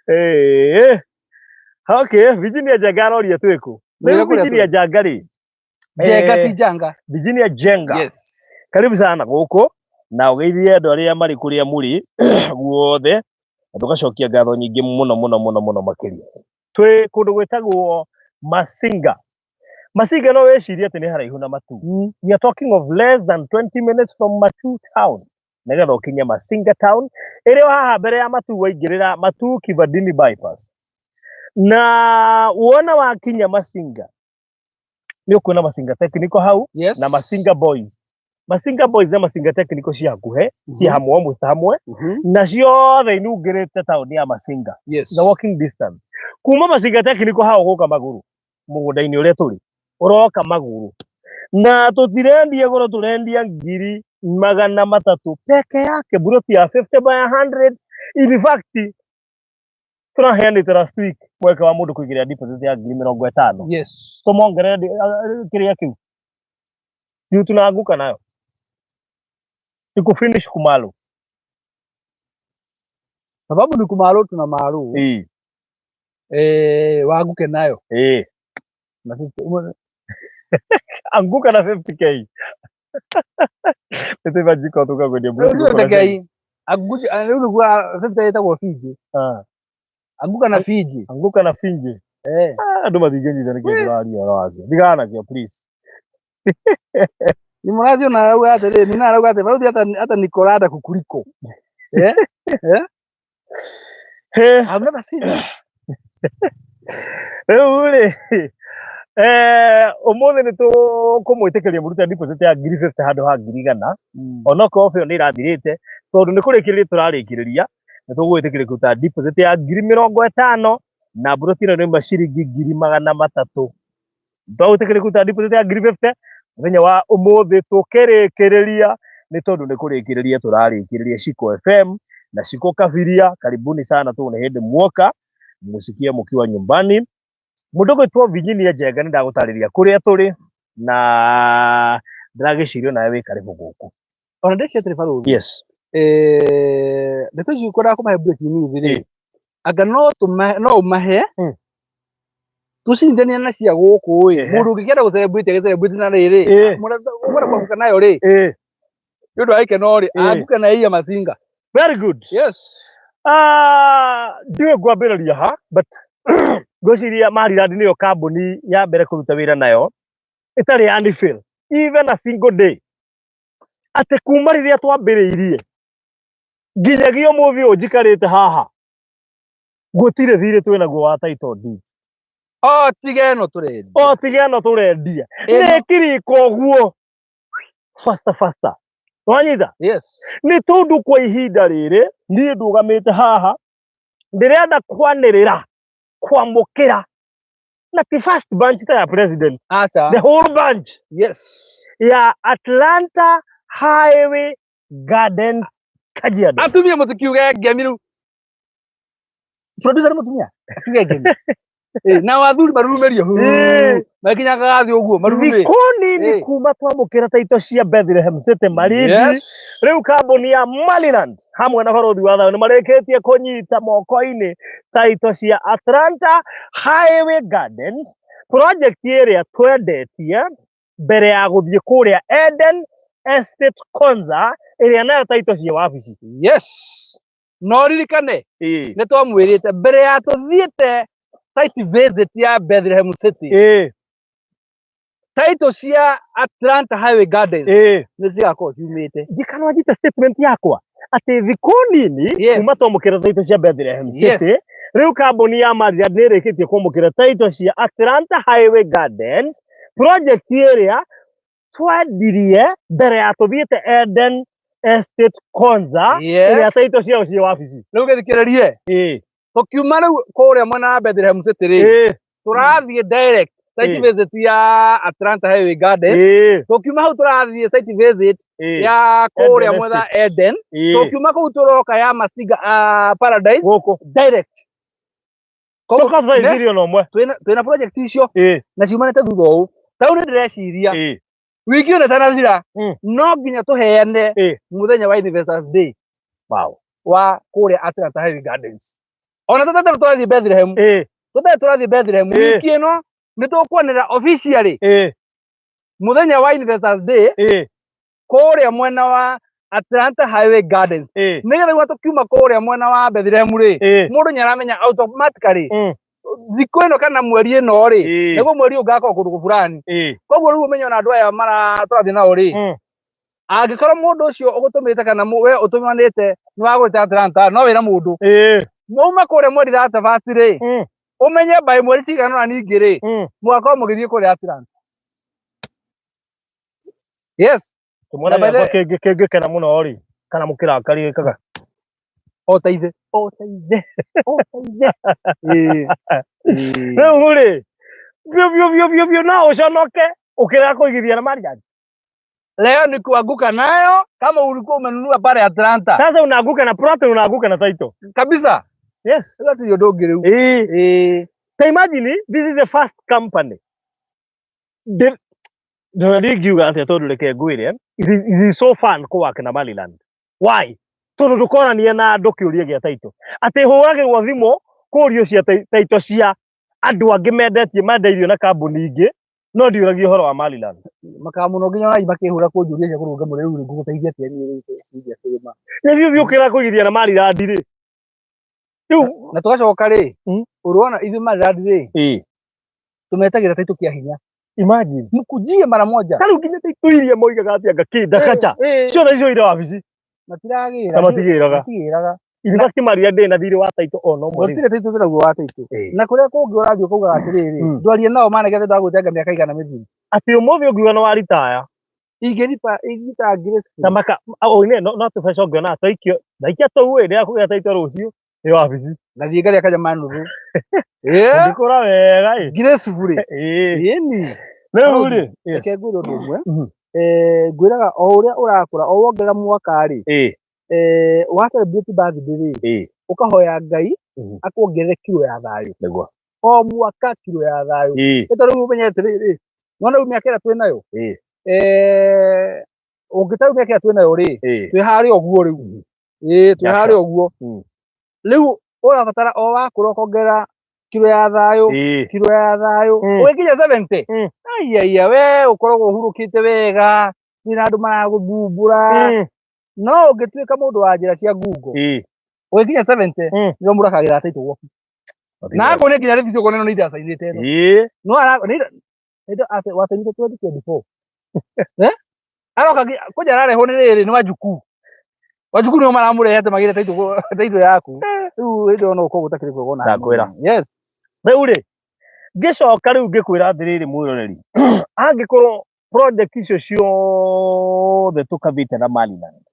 Eh. Okay, Virginia Njenga aroria twĩ kũ? Mwĩre Rĩu kũrĩa Virginia tũrĩ. Njanga rĩ, Njenga ti Njanga. Virginia Njenga. Yes. Karibu sana gũkũ na ũgeithie andũ arĩa marĩ kũrĩa mũrĩ guothe na tũgacokia ngatho nyingĩ mũno mũno mũno mũno makĩria. Twĩ kũndũ gwĩtagwo Masinga. Masinga no wĩcirie atĩ nĩ haraihu na Matuu. We are talking of less than 20 minutes from Matuu town. Nĩgetha ũkinye Masinga town ĩrĩ o haha mbere ya Matuu waingĩrĩra Matuu Kivandini bypass. Na wona wakinya Masinga nĩ ũkuona Masinga Technical hau Yes. na Masinga Boys. Masinga Boys na Masinga Technical ci hakuhĩ, ci hamwe almost hamwe na ciothe inungĩrĩte taũni ya Masinga. Yes. The walking distance. Kuma Masinga Technical hau gũka magũrũ mũgũnda-inĩ ũrĩa tũrĩ ũroka magũrũ na tũtirendia goro tũrendia 300,000 peke yake buroti ya 50 by 100. In fact tũraheanĩte last week mweke wa mũndũ kũigĩrĩra deposit ya 50,000. Yes. Tũmongerere kĩrĩa kĩu juu tunaanguka nayo ikufinish kumalo. Sababu ni kumalo tuna maru. Ĩĩ. Eh, waanguke nayo. Ĩĩ. Na sisi Anguka na 50K. Nĩtũiba njiko tũkagwendia rĩu buroti ndio gũkũ na tekei. Anguka rĩu nĩguo 50 ĩtagwo Fiji. Ah. Anguka na Fiji. Anguka na Fiji. Eh. Ah, andũ matingĩnyita nĩkĩĩ tũraria ũhoro wakĩo. Ndigana nakĩo please. Ni mũrathi ona arauga atĩrĩ, nina arauga atĩ barũthi hata hata niko rada kukuliko. Eh? Eh? He. I've never seen it. Rĩu rĩ ũmũthĩ nĩ tũkũmwĩtĩkĩria mũrute deposit ya 50,000 handũ ha 100,000. Onokorwo offer ĩyo nĩ ĩrathirĩte tondũ nĩ kũrĩkĩrĩria tũrarĩkĩrĩria nĩ tũgũgwĩtĩkĩria kũruta deposit ya 50,000 na buroti ĩno nĩ ciringi 300,000. Twagwĩtĩkĩria kũruta deposit ya 50,000 mũthenya wa ũmũthĩ tũkĩrĩkĩrĩria nĩ tondũ nĩ kũrĩkĩrĩria tũrarĩkĩrĩria Shiko FM na Shiko Kabiria. Karibuni sana tu nĩ hĩndĩ muoka mũsikie mũkiwa nyumbani. Mũndũ ũgwĩtwo Virginia Njenga nĩ ndagũtarĩria kũrĩa tũrĩ na ndĩragĩcirio nawe wĩ karibu gũkũ. Ona ndĩcio atĩrĩ barũthi. Yes. Eh, ndeto ici ũkwendaga kũmahe breaking news rĩ. Ĩĩ. Anga no tũmahe no ũmahe tũcindania na cia gũkũ ĩ. Mũndũ ũngĩkĩenda gũ celebrate agĩ celebrate na rĩrĩ. Ĩĩ. Mũndũ ũkwenda kwanguka nayo rĩ. Ĩĩ. Nĩ ũndũ wa gĩkeno rĩ, Ĩĩ. anguke na iya Masinga. Very good. Yes. Ah, ndiũĩ ngwambĩrĩria ha but ngwĩciria Maryland nĩyo kambuni ya mbere kũruta wĩra nayo ĩtarĩ ya fail even a single day atĩ kuma rĩrĩa twambĩrĩirie nginyagia ũmũthĩ ũyũ njikarĩte haha gũtirĩ thirĩ twĩnaguo wa title deed. O tiga ĩno tũrendia. O tiga ĩno tũrendia. Ĩno. Nĩ ĩkirĩka ũguo faster faster. Wanyita? Yes. Nĩ tondũ kwa ihinda rĩrĩ niĩ ndũgamĩte haha ndĩrenda kwanĩrĩra kwamũkĩra na ti first bunch ta ya president. Acha. The whole bunch. Yes. Ya Atlanta Highway Gardens Kajiado. Atumia mũtikiuge ngemi rĩu. Producer nĩ mũtumia? Akiuge ngemi. Na athuri marurumerio. Ĩĩ. Makinyaga gathi ũguo marurume. Thikũ nini kuma twamũkĩra taito cia Bethlehem City Malindi. Yes. Rĩu kambuni ya Maryland hamwe na barũthi wa thayũ nĩ marĩkĩtie kũnyita moko-inĩ taito cia Atlanta Highway Gardens project ĩrĩa twendetie mbere ya gũthiĩ kũrĩa Eden Estate Konza ĩrĩa nayo taito cia wabici. Yes. No ririkane Ĩĩ. nĩ twamwĩrĩte mbere ya tũthiĩte site visit ya Bethlehem City. Ĩĩ. Taito cia Atlanta Highway Gardens Ĩĩ. nĩ cigakorwo ciumĩte. Njikana wanjite statement yakwa atĩ thikũ nini Yes. kuma twamũkĩra taito cia Bethlehem City Yes. rĩu kambuni ya Maryland nĩ ĩrĩkĩtie kwamũkĩra taito cia Atlanta Highway Gardens project ĩrĩa twendirie mbere ya tũthiĩte Eden Estate Konza Yes. ĩrĩa taito ciao ciĩ wabici. Rĩu gĩthikĩrĩrie Ĩĩ. tũkiuma rĩu kũrĩa mwena wa Bethlehem City rĩ Ĩĩ. tũrathiĩ direct Site visit ya Atlanta Highway Gardens. Tũkiuma hau tũrathiĩ site visit ya kũrĩa Eden mwena Estate. Eden. Tũkiuma kũu tũroka ya Masinga Paradise Gũkũ direct. Koguo tũkabaithirio na ũmwe. Twĩna project icio na ciumanĩte thutha ũũ. Tarĩu nĩ ndĩreciria wiki ĩno ĩtanathira no nginya tũheane mũthenya wa Investors Day wa kũrĩa Atlanta Highway Gardens. Ona tũtatũ tũrathiĩ Bethlehem, tũtarĩ tũrathiĩ Bethlehem wiki ĩno nĩ tũkwanĩrĩra officially mũthenya wa Investors Day kũrĩa mwena wa Atlanta Highway Gardens. Nĩgetha rĩu tũkiuma kũrĩa mwena wa Bethlehem rĩ, mũndũ nĩ aramenya automatically thikũ ĩno kana mweri ĩno rĩ, nĩguo mweri ũyũ ngakorwo kũndũ fulani. Koguo rĩu ũmenye ona andũ aya mara tũrathiĩ nao rĩ, angĩkorwo mũndũ ũcio ũgũtũmĩte kana we ũtũmanĩte nĩ wagũrĩte Atlanta no wĩra mũndũ mwauma kũrĩa mweri 31 rĩ, ũmenye by mweri cigana ũna ningĩ rĩ, mũgakorwo mũgĩthiĩ kũrĩa Atlanta. Yes. Kĩmwana Na by gĩakwa kĩngĩkena mũno rĩ, kana mũkĩrakarie gĩkaga o ta ithe, o ta ithe, o ta ithe. Ĩĩ. Rĩu rĩ, biũ biũ biũ biũ biũ, no ũconoke ũkĩrega kũigithia na Maryland. Leo ni kuanguka nayo kama ulikuwa umenunua pale Atlanta. Sasa unaanguka na plot, unaanguka na title. Kabisa. Yes. Sasa ndio ũndũ ũngĩ rĩu. Ta imagine this is the first company. Ndingiuga atĩa tondũ reke ngwĩre, it is so fun kũwork na Maryland. Why? Tondũ ndũkorania na andũ kĩũria gĩa title. Atĩ hũragĩrwo thimũ kũrio cia title cia andũ angĩ mendetie mendeirio na kambuni ingĩ, no ndiũragia ũhoro wa Maryland. Makamuno nginya ona makĩhũra kũnjũria cia kũrũnga mũrĩ rĩu ngũgũteithia atĩa niĩ rĩu ciria kĩrĩma. Nĩ biũ biũ ũkĩra kũigithia na Maryland rĩ. Rĩu Na tũgacoka rĩ, ũrona ithuĩ Maryland rĩ, tũmetagĩra title kĩa hinya. Imagine. Mkujie mara moja. Ta rĩu nginya title iria moigaga atĩ anga kĩ ndakacha. Ciothe icio irĩ wabici. Matiragĩra. Na matigĩraga. Matigĩraga. In fact Maria ndĩ na thirĩ wa title ona ũmwe rĩu. Gũtirĩ title twĩnaguo wa title. Na kũrĩa kũngĩ ũrathiĩ ũkaugaga atĩrĩrĩ, ndwarie nao manegethe ndagũtenga mĩaka igana mĩthiru. Atĩ ũmũthĩ ũngiuga nĩ waritaya. Ingĩripa ingĩta graceful. Na maka o ine no tũbeca ũngĩona twaikio. Ndaikia tũu ĩ ndĩrakũgĩra title rũciũ. Ĩ wabici. Ngathiĩ ngarĩa kanyama nuthu. Ũngĩkũra wega ĩ. Graceful rĩ. Ĩni. Rĩu rĩ. Reke ngwĩre ũndũ ũmwe. Ngwĩraga o ũrĩa ũrakũra, o wongerera mwaka rĩ, wa celebrate birthday rĩ, ũkahoya Ngai akuongerere kiro ya thayũ. Nĩguo. O mwaka kiro ya thayũ. Nĩ tondũ rĩu ũmenye atĩrĩrĩ, nĩwona rĩu mĩaka ĩrĩa twĩnayo? Ũngĩta rĩu mĩaka ĩrĩa twĩnayo rĩ, twĩ harĩa ũguo rĩu. Twĩ harĩa ũguo. Rĩu ũrabatara o wakũra ũkongerera kiro ya thayũ, kiro ya thayũ. Ũgĩkinya 70. Aiya, we ũkoragwo ũhurũkĩte wega, gũtirĩ andũ maragũthumbũra. No ũngĩtuĩka mũndũ wa njĩra cia ngungo, ũgĩkinya 70, nĩguo mũndũ akagĩra title gwaku. Na akorwo nĩ nginya rĩthiti ũkona ĩno nĩ ndacainĩte ĩno. No ara nĩ nĩ wacainĩte 2024. Aroka kũnja ararehwo nĩ rĩrĩ nĩ wajukuu. Wajukuu nĩo maramũrehe atĩ magĩre title yaku. Rĩu hĩndĩ ĩyo no ũkorwo gũtakĩrĩ kwega ona hanini. Ndakwĩra. Rĩu rĩ, ngĩcoka rĩu ngĩkwĩra atĩrĩrĩ mwĩroreri, angĩkorwo project icio ciothe tũkavĩte na Maryland,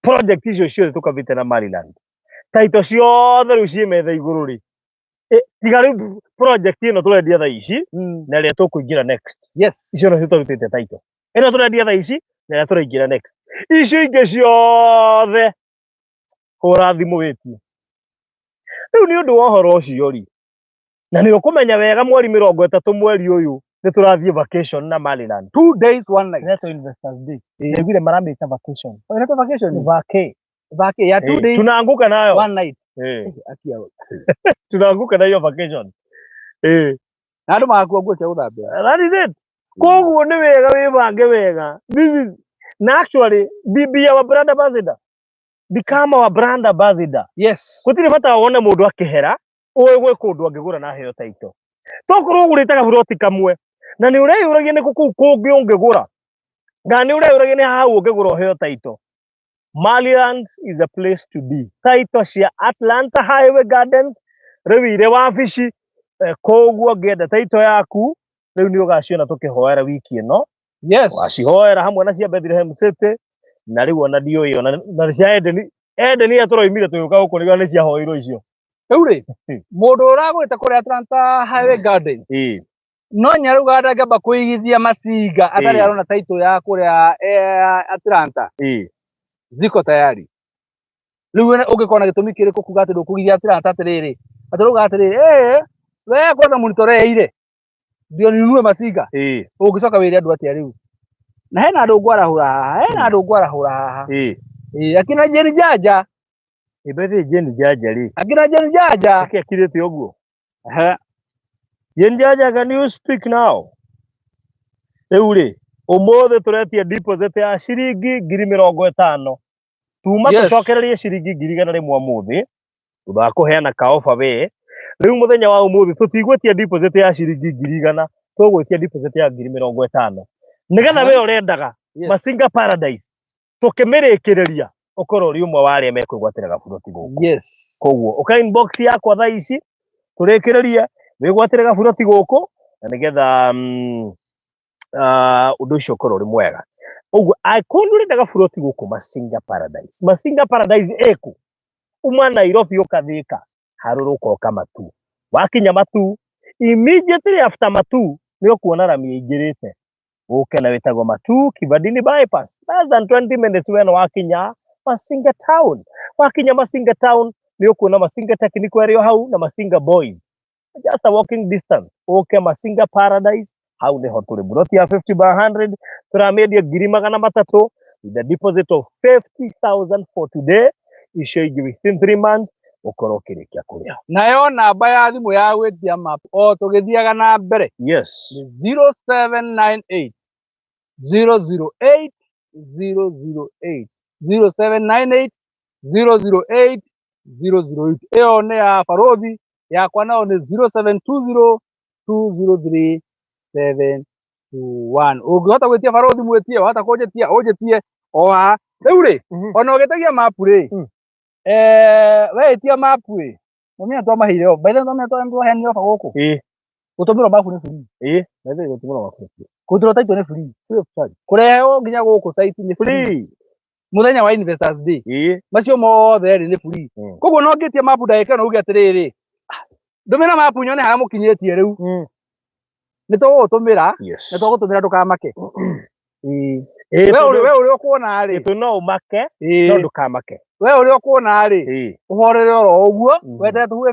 project icio ciothe tũkavĩte na Maryland, title ciothe rĩu ciĩ metha igũrũ rĩ, tiga rĩu project ĩno tũrendia thaa ici na ĩrĩa tũkũingĩra next. Icio nacio tũrutĩte title. Ĩno tũrendia thaa ici na ĩrĩa tũraingĩra next. Icio ingĩ ciothe hũra thimũ wĩtie. Rĩu nĩ ũndũ wa ũhoro ũcio rĩ, na nĩ ũkũmenya wega mweri 30 mweri ũyũ nĩ tũrathiĩ vacation na Maryland. 2 days 1 night. Ĩretwo Investors Day. Ndaiguire maramĩta vacation. Oh, inaitwa vacation? Vacay. Vacay ya 2 days. Tunaanguka nayo. 1 night. Akia. Tunaanguka na hiyo vacation. Na andũ magakua nguo cia gũthambĩra. That is it. Koguo nĩ wega wĩbange wega. This is na actually be our brand ambassador. Become our brand ambassador. Yes. Gũtirĩ bata wone mũndũ akĩhera, ũĩ gwĩ kũndũ angĩgũra na aheo title. Tokorwo ũgũrĩte gaburoti kamwe na nĩ ũreyũragia nĩ kũ kũu kũngĩ ũngĩgũra. Kana nĩ ũreyũragia nĩ hau ũngĩgũra ũheo title. Maryland is a place to be. Title cia Atlanta Highway Gardens rĩu irĩ wabici, koguo ũngĩenda title yaku rĩu nĩ ũgaciona tũkĩhoera wiki ĩno. Wacihoera hamwe na cia Bethlehem City na rĩu ona ndiũĩ ona na cia Eden, Eden iria tũroimire tũgĩũka gũkũ nĩguo nĩ ciahoirwo icio. Rĩu rĩ, mũndũ ũragũrĩte kũrĩa Atlanta Highway Gardens, No nyarauga ndangĩamba kũigithia Masinga atarĩ arona title ya kũrĩa Atlanta. Ziko tayari. Rĩu we ũngĩkorwo na gĩtũmi kĩrĩkũ kuga atĩ ndũkũgithia Atlanta atĩrĩrĩ, atĩ ũrauga atĩrĩrĩ, we kwanza mũnitoreire ndio ninunue Masinga. Ũngĩcoka wĩre andũ atĩa rĩu? Na hena andũ ngwarahũra haha, hena andũ ngwarahũra haha. Akina Jane Jaja. Ĩbethe Jane Jaja rĩ. Akina Jane Jaja. Akĩ akirĩte ũguo. Jane Jaja, can you speak now? Rĩu rĩ, ũmũthĩ tũretia deposit ya ciringi 50,000. Tuma tũcokererie ciringi 100,000 ũmũthĩ, thutha wa kũheana ka offer we. Rĩu mũthenya wa ũmũthĩ tũtigwĩtia deposit ya ciringi 100,000, tũgwĩtia deposit ya 50,000. Nĩgetha we ũrendaga Masinga Paradise tũkĩmĩrĩkĩrĩria ũkorwo ũrĩ ũmwe wa arĩa mekwĩgwatĩra gaburoti gũkũ. Koguo ũka inbox yakwa thaa ici tũrĩkĩrĩrie wĩgwatĩre gaburoti gũkũ na nĩgetha ũndũ ũcio ũkorwo ũrĩ mwega. Ũguo angĩkorwo nĩ ũrenda gaburoti gũkũ Masinga Paradise, Masinga Paradise ĩkũ? Uma Nairobi ũkathĩka harũrũka ũka Matu. Wakinya Matu, immediately after Matu nĩ ũkuona rami ĩingĩrĩte. Ũke na wĩtagwo Matu Kibadini bypass. Less than 20 minutes we nĩ wakinya Masinga town. Wakinya Masinga town nĩ ũkuona Masinga Technical ĩrĩ o hau na Masinga Boys. Just a walking distance. Ũke Masinga Paradise, hau nĩho tũrĩ. Buroti ya 50 by 100 tũramĩendia 300,000 with a deposit of 50,000 for today. Icio ingĩ within 3 months ũkorwo ũkĩrĩkia kũrĩha. Nayo namba ya thimũ ya gwĩtia map o tũgĩthiaga na mbere. Nĩ 0798 008 008. 0798 008 008. Ĩyo nĩ ya barothi, yakwa nayo nĩ 0720 203 721. Ũngĩhota gwĩtia barothi mwĩtie, wahota kũnjĩtia ũnjĩtie o haha. Rĩu rĩ, ona ũgĩtagia map rĩ, weĩtia map rĩ, mũmenya twamaheire o, by the way twamenya twaheanire ofa gũkũ. Gũtũmĩrwo map nĩ free. By the way gũtũmĩrwo map nĩ free. Kũrutĩrwo title nĩ free. Free of charge. Kũrehwo nginya gũkũ site nĩ free. Free. Mũthenya wa Investors Day. Macio mothe rĩ nĩ free. Koguo no ngĩtie map ndagĩka ĩno uge atĩrĩrĩ, ndũmĩra map nyone harĩa mũkinyĩtie rĩu. Nĩ tũgũgũtũmĩra, nĩ tũgũtũmĩra ndũkamake. We ũrĩa ũkuona rĩ. Tondũ no ũmake, no ndũkamake. We ũrĩa ũkuona rĩ, ũhorere oro ũguo, weterere tũhuhe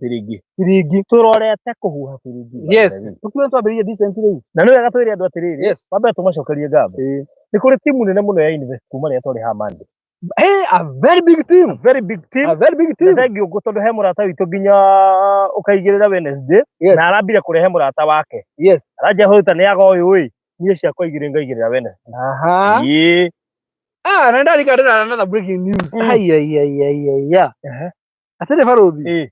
Biringi. Biringi. Tũrorete kũhuha biringi. Yes. Tũkiuga twambĩrĩrie decent rĩu. Na nĩ wega twĩre andũ atĩrĩrĩ, wambe tũmacokerie ngatho. Nĩ kũrĩ timu nene mũno ya Invest kuma rĩrĩa twarĩ haha Monday. Hey, a very big team. A very big team. A very big team. Na thank you tondũ he mũrata witũ nginya ũkaigĩrĩra Wednesday. Na arambire kũrehe mũrata wake. Aranjia hũta nĩ aga ũyũ ĩ. Niĩ ciakwa igĩrĩ ngaigĩrĩra Wednesday. Na ndarika ndĩra another breaking news. Ai, ai, ai, ai, ai, ai. Atĩrĩ barothi.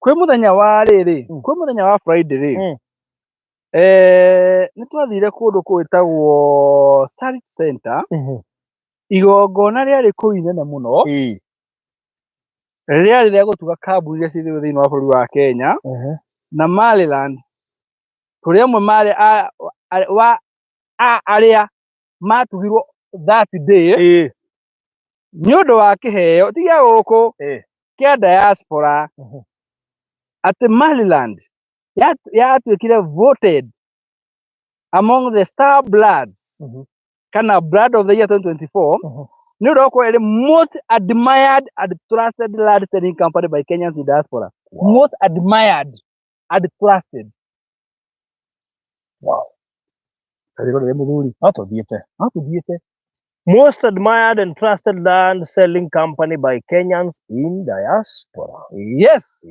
Kwĩ mũthenya wa rĩrĩ, kwĩ mũthenya wa Friday rĩ. Nĩ twathire kũndũ kwĩtagwo Sarit Center. Igongona rĩarĩ kũu inene mũno. Rĩarĩ rĩa gũtuga kambuni iria ciĩ thĩinĩ wa bũrũri wa Kenya. Na Maryland. Tũrĩ amwe marĩ a arĩa matugirwo that day. Nĩ ũndũ wa kĩheo ti gĩa gũkũ, kĩa diaspora. Atĩ Maryland yatuĩkire voted among the star bloods kana blood of the year 2024 nĩ ũndũ wa gũkorwo ĩrĩ most admired and trusted land selling company by Kenyans in diaspora. Wow. Most admired and trusted. Wow. Karĩgo rĩrĩ mũthuri. No tũthiĩte. No tũthiĩte. Most admired and trusted land selling company by Kenyans in diaspora. Yes.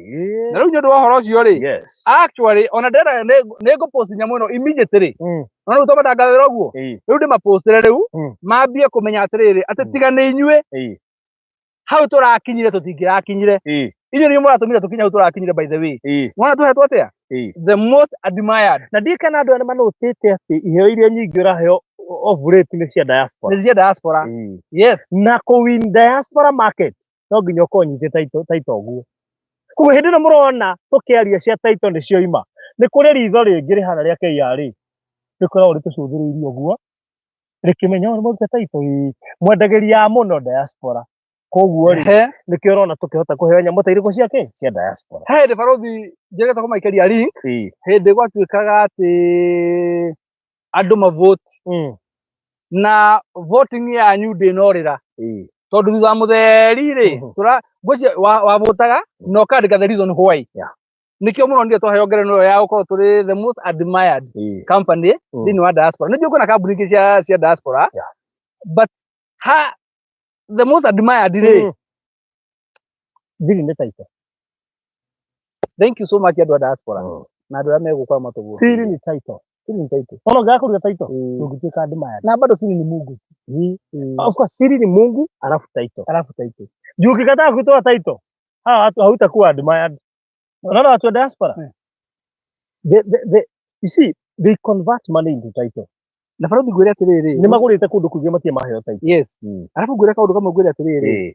Na rĩu nĩ ũndũ wa ũhoro ũcio rĩ. Actually, ona ndĩrenda nĩ ngũpost nyamũ ĩno immediately. No rĩu tũmatangathĩra ũguo. Rĩu ndĩmapostĩre rĩu, mambie kũmenya atĩrĩrĩ, atĩ tiga nĩ inyuĩ, hau tũrakinyire tũtingĩrakinyire. Inyuĩ nĩ mũratũmire tũkinye hau tũrakinyire by the way. Mwana tũhetwo atĩa? The most admired. Na ndiũĩ kana andũ arĩa manotĩte atĩ iheo iria nyingĩ ũraheo of late nĩ cia diaspora. Nĩ cia diaspora. Yes. Na kũ win diaspora market no nginya ũkorwo ũnyitĩte title ũguo. Koguo hĩndĩ ĩno mũrona tũkĩaria cia title nĩ cioima, nĩ kũrĩ ritho rĩngĩ rĩhana rĩa KRA rĩkoragwo rĩtũcũthĩrĩirie ũguo rĩkĩmenya ũyũ nĩ mũrute title, ĩĩ, mwendagĩria mũno diaspora. Koguo rĩ, nĩkĩo ũrona tũkĩhota kũheo nyamũ ta irĩkũ cia kĩ cia diaspora. He hĩndĩ barothi njĩrĩgĩte kũmaikĩria link, hĩndĩ gwatuĩkaga atĩ andũ mavote na voting yanyu ndĩnorĩra, tondũ thutha wa mũtheri rĩ, tũra ngwĩciria wavotaga na ũkandĩka the reason why. Nĩkĩo mũronire twaheo ngerenwa ĩyo ya gũkorwo tũrĩ the most admired company thĩinĩ wa diaspora. Nĩ njũĩ kwĩna kambuni ingĩ cia diaspora, but ha the most admired rĩ, Thiri nĩ title. Thank you so much andũ a diaspora na andũ arĩa megũkorwo matũvotĩire. Siri nĩ title. Siri nĩ title. Ona ũngĩaga kũruta title, ndũngĩtuĩka admired. Na bado siri ni Mungu. Of course, siri ni Mungu alafu title. Alafu title. Juu ukikataa kutoa title, hawa watu hautakuwa admired. Unaona watu wa diaspora? You see, they convert money into title. Na barothi ngwĩre atĩrĩrĩ, Nĩ magũrĩte kũndũ kũingĩ matirĩ maheo title. Yes. Arabu ngwĩre kaũndũ kamwe, ngwĩre atĩrĩrĩ,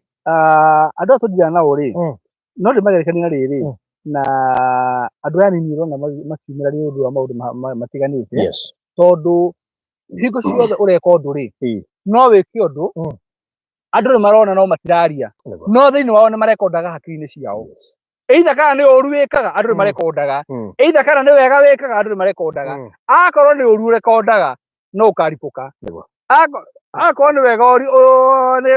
andũ aya tũndiana nao rĩ, no ndĩmagerekanie na rĩrĩ, na andũ aya nini ũrona makiumĩra nĩ ũndũ wa maũndũ matiganĩte, tondũ hingo ciothe ũreka ũndũ rĩ, no wĩke ũndũ, andũ nĩ marona no matiraria, no thĩinĩ wao nĩ marekondaga hakiri-inĩ ciao. Either kana nĩ ũru wĩkaga, andũ nĩ marekondaga. Either kana nĩ wega wĩkaga, andũ nĩ marekondaga. Akorwo nĩ ũru ũrekondaga, no ũkaribũka. Akorwo nĩ wega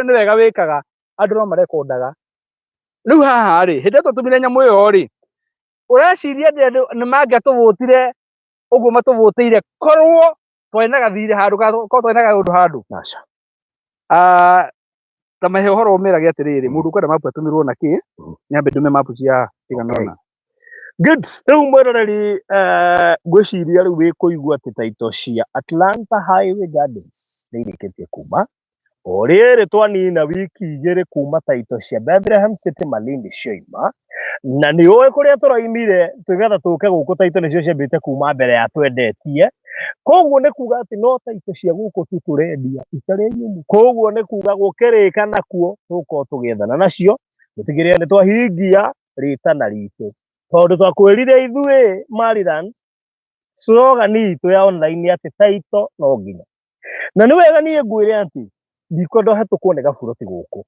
nĩ wega wĩkaga, andũ no marekondaga. Rĩu haha rĩ, hĩndĩ ĩrĩa twatũmire nyamũ ĩyo rĩ, ũreciria atĩ andũ nĩ mangĩatũvũtire ũguo matũvũtĩire korwo twarĩ na gathirĩ handũ, kana korwo twarĩ na kaũndũ handũ? Aca. Ta mahe ũhoro ũmerage atĩrĩrĩ, mũndũ ũkwenda mapu atũmĩrwo na kĩ, nyambe ndũme mapu cia cigana ũna. Good. Rĩu mwĩroreri, ngwĩciria rĩu wĩkũigua atĩ title cia Atlanta Highway Gardens nĩ irĩkĩtie kuma. O rĩrĩ twanina wiki 2 kuma title cia Bethlehem City Malindi cioima, na nĩ ũĩ kũrĩa tũraimire tũgetha tũke gũkũ, title nĩcio ciambĩte kuma mbere ya twendetie. Koguo nĩ kuga atĩ no title cia gũkũ tu tũrendia itarĩ nyũmũ. Koguo nĩ kuga gũkĩrĩka nakuo tũgũkorwo tũgĩethana nacio, tũtigĩrĩre nĩ twahingia rĩtana ritũ, tondũ twakwĩrire ithuĩ Maryland slogan itũ ya online atĩ title no nginya. Na nĩ wega niĩ ngwĩre atĩ ndikwenda ũhetũkwo nĩ gaburoti gũkũ.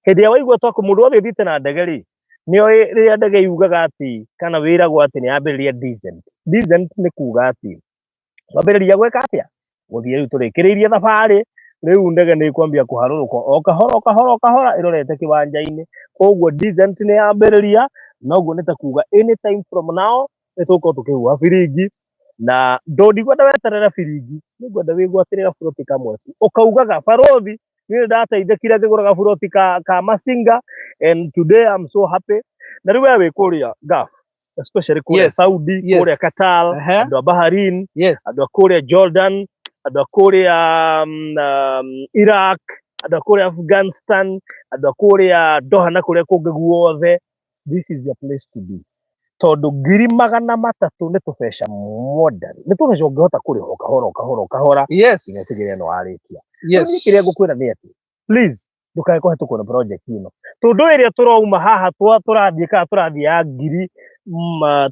Hĩndĩ ĩrĩa waigua twakũ mũndũ wothe ũthiĩte na ndege rĩ, nĩoĩ rĩrĩa ndege yugaga atĩ kana wĩragwo atĩ nĩ yambĩrĩria descent. Descent nĩ kuga atĩ twambĩrĩria gwĩka atĩa, gũthiĩ rĩu tũrĩkĩrĩirie thabarĩ, rĩu ndege nĩ ĩkwambia kũharũrũka o kahora o kahora o kahora ĩrorete kĩwanja-inĩ. Koguo descent nĩ yambĩrĩria, noguo nĩ ta kuga anytime from now nĩ tũgũkorwo tũkĩhuha biringi. Na ndikwenda weterere biringi, nĩngwenda wĩgwatĩre gaburoti kamwe tu, ũkaugaga barothi niĩ nĩ ndateithĩkire ngĩgũra gaburoti ka Masinga and today I'm so happy. Na rĩu we wĩ kũrĩa Gulf, especially kũrĩa Saudi, kũrĩa Qatar, andũ a Bahrain, andũ a kũrĩa Jordan, andũ a kũrĩa Iraq, andũ a kũrĩa Afghanistan, andũ a kũrĩa Doha na kũrĩa kũngĩ guothe, this is your place to be. Tondũ 300,000 nĩ tũbeca modern, nĩ tũbeca ũngĩhota kũrĩha o kahora o kahora o kahora nginya ũtigĩrĩre nĩ warĩkia. Rĩu niĩ kĩrĩa ngũkwĩra nĩ atĩ please ndũkae kũhetũkwo nĩ project ĩno, tondũ ĩrĩa tũrauma haha tũrathiĩ kana tũrathiĩ ya ngiri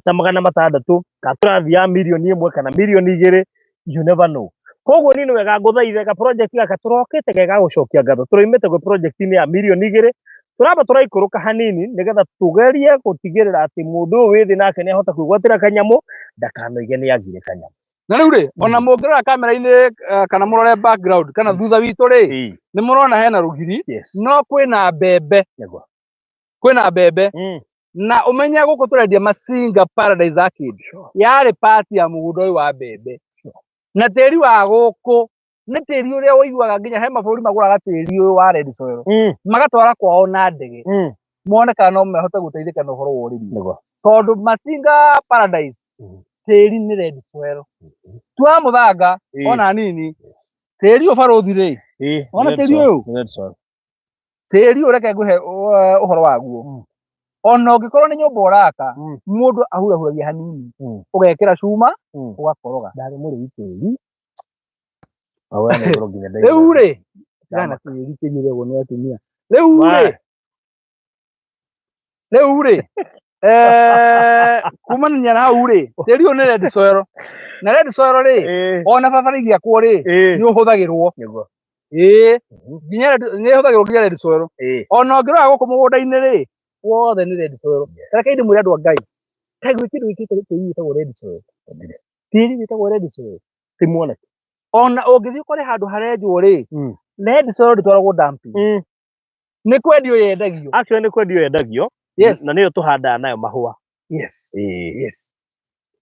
ta 600 kana tũrathiĩ ya 1 million kana 2 million, you never know. Koguo niĩ nĩ wega ngũthaithe ga project gaka tũrokĩte ge ga gũcokia ngatho, tũraumĩte gwĩ project-inĩ ya 2 million, tũramba tũraikũrũka hanini nĩgetha tũgerie gũtigĩrĩra atĩ mũndũ ũyũ wĩ thĩ nake nĩ ahota kwĩgwatĩra kanyamũ, ndakanoige nĩ agire kanyamũ. Na rĩu rĩ, ona mũngĩrora kamera-inĩ, kana mũrore background kana thutha witũ rĩ, nĩ mũrona hena rũgiri, no kwĩna mbembe. Kwĩna mbembe. Na ũmenye gũkũ tũrendia Masinga Paradise Arcade yarĩ part ya mũgũnda ũyũ wa mbembe. Na tĩri wa gũkũ nĩ tĩri ũrĩa ũiguaga nginya he mabũrũri magũraga tĩri ũyũ wa red soil, magatwara kwao na ndege, mone kana no mahote gũteithĩka na ũhoro wa ũrĩmi, tondũ Masinga Paradise tĩri nĩ red soil, tua mũthanga ona nini tĩri ũyũ barũthi rĩ, wona Red tĩri soil, ũyũ? Red soil. Tĩri ũyũ reke ngũhe ũhoro waguo. Ona ũngĩkorwo nĩ nyũmba ũraka, mũndũ ahurahuragia hanini, ũgekĩra cuma, ũgakoroga. Ndarĩ mũrĩmi tĩri. Awe nĩ ngoro nginya ndaigua. Rĩu rĩ, gana tĩri tĩri ũrĩagwo nĩ atumia rĩu rĩ. Why? Rĩu rĩ, kumania na hau rĩ, tĩri ũyũ nĩ red soil, na red soil rĩ, ona barabara igĩakwo rĩ, nĩ ũhũthagĩrwo. Ĩĩ, nginya nĩ ĩhũthagĩrwo nginya red soil. Ona ũngĩrora gũkũ mũgũnda-inĩ rĩ, wothe nĩ red soil. Reke ndĩmwĩre andũ a Ngai, kaĩ gwĩ kĩndũ gĩkĩte tĩri wĩtagwo red soil? Tĩri wĩtagwo red soil. Ti muoneki. Ona ũngĩthiĩ ũkore handũ harenjwo rĩ, red soil ndĩtwaragwo dumping. Nĩ kwendio yendagio. Actually nĩ kwendio yendagio. Yes. Na nĩyo tũhandaga nayo mahũa. Yes. Yes.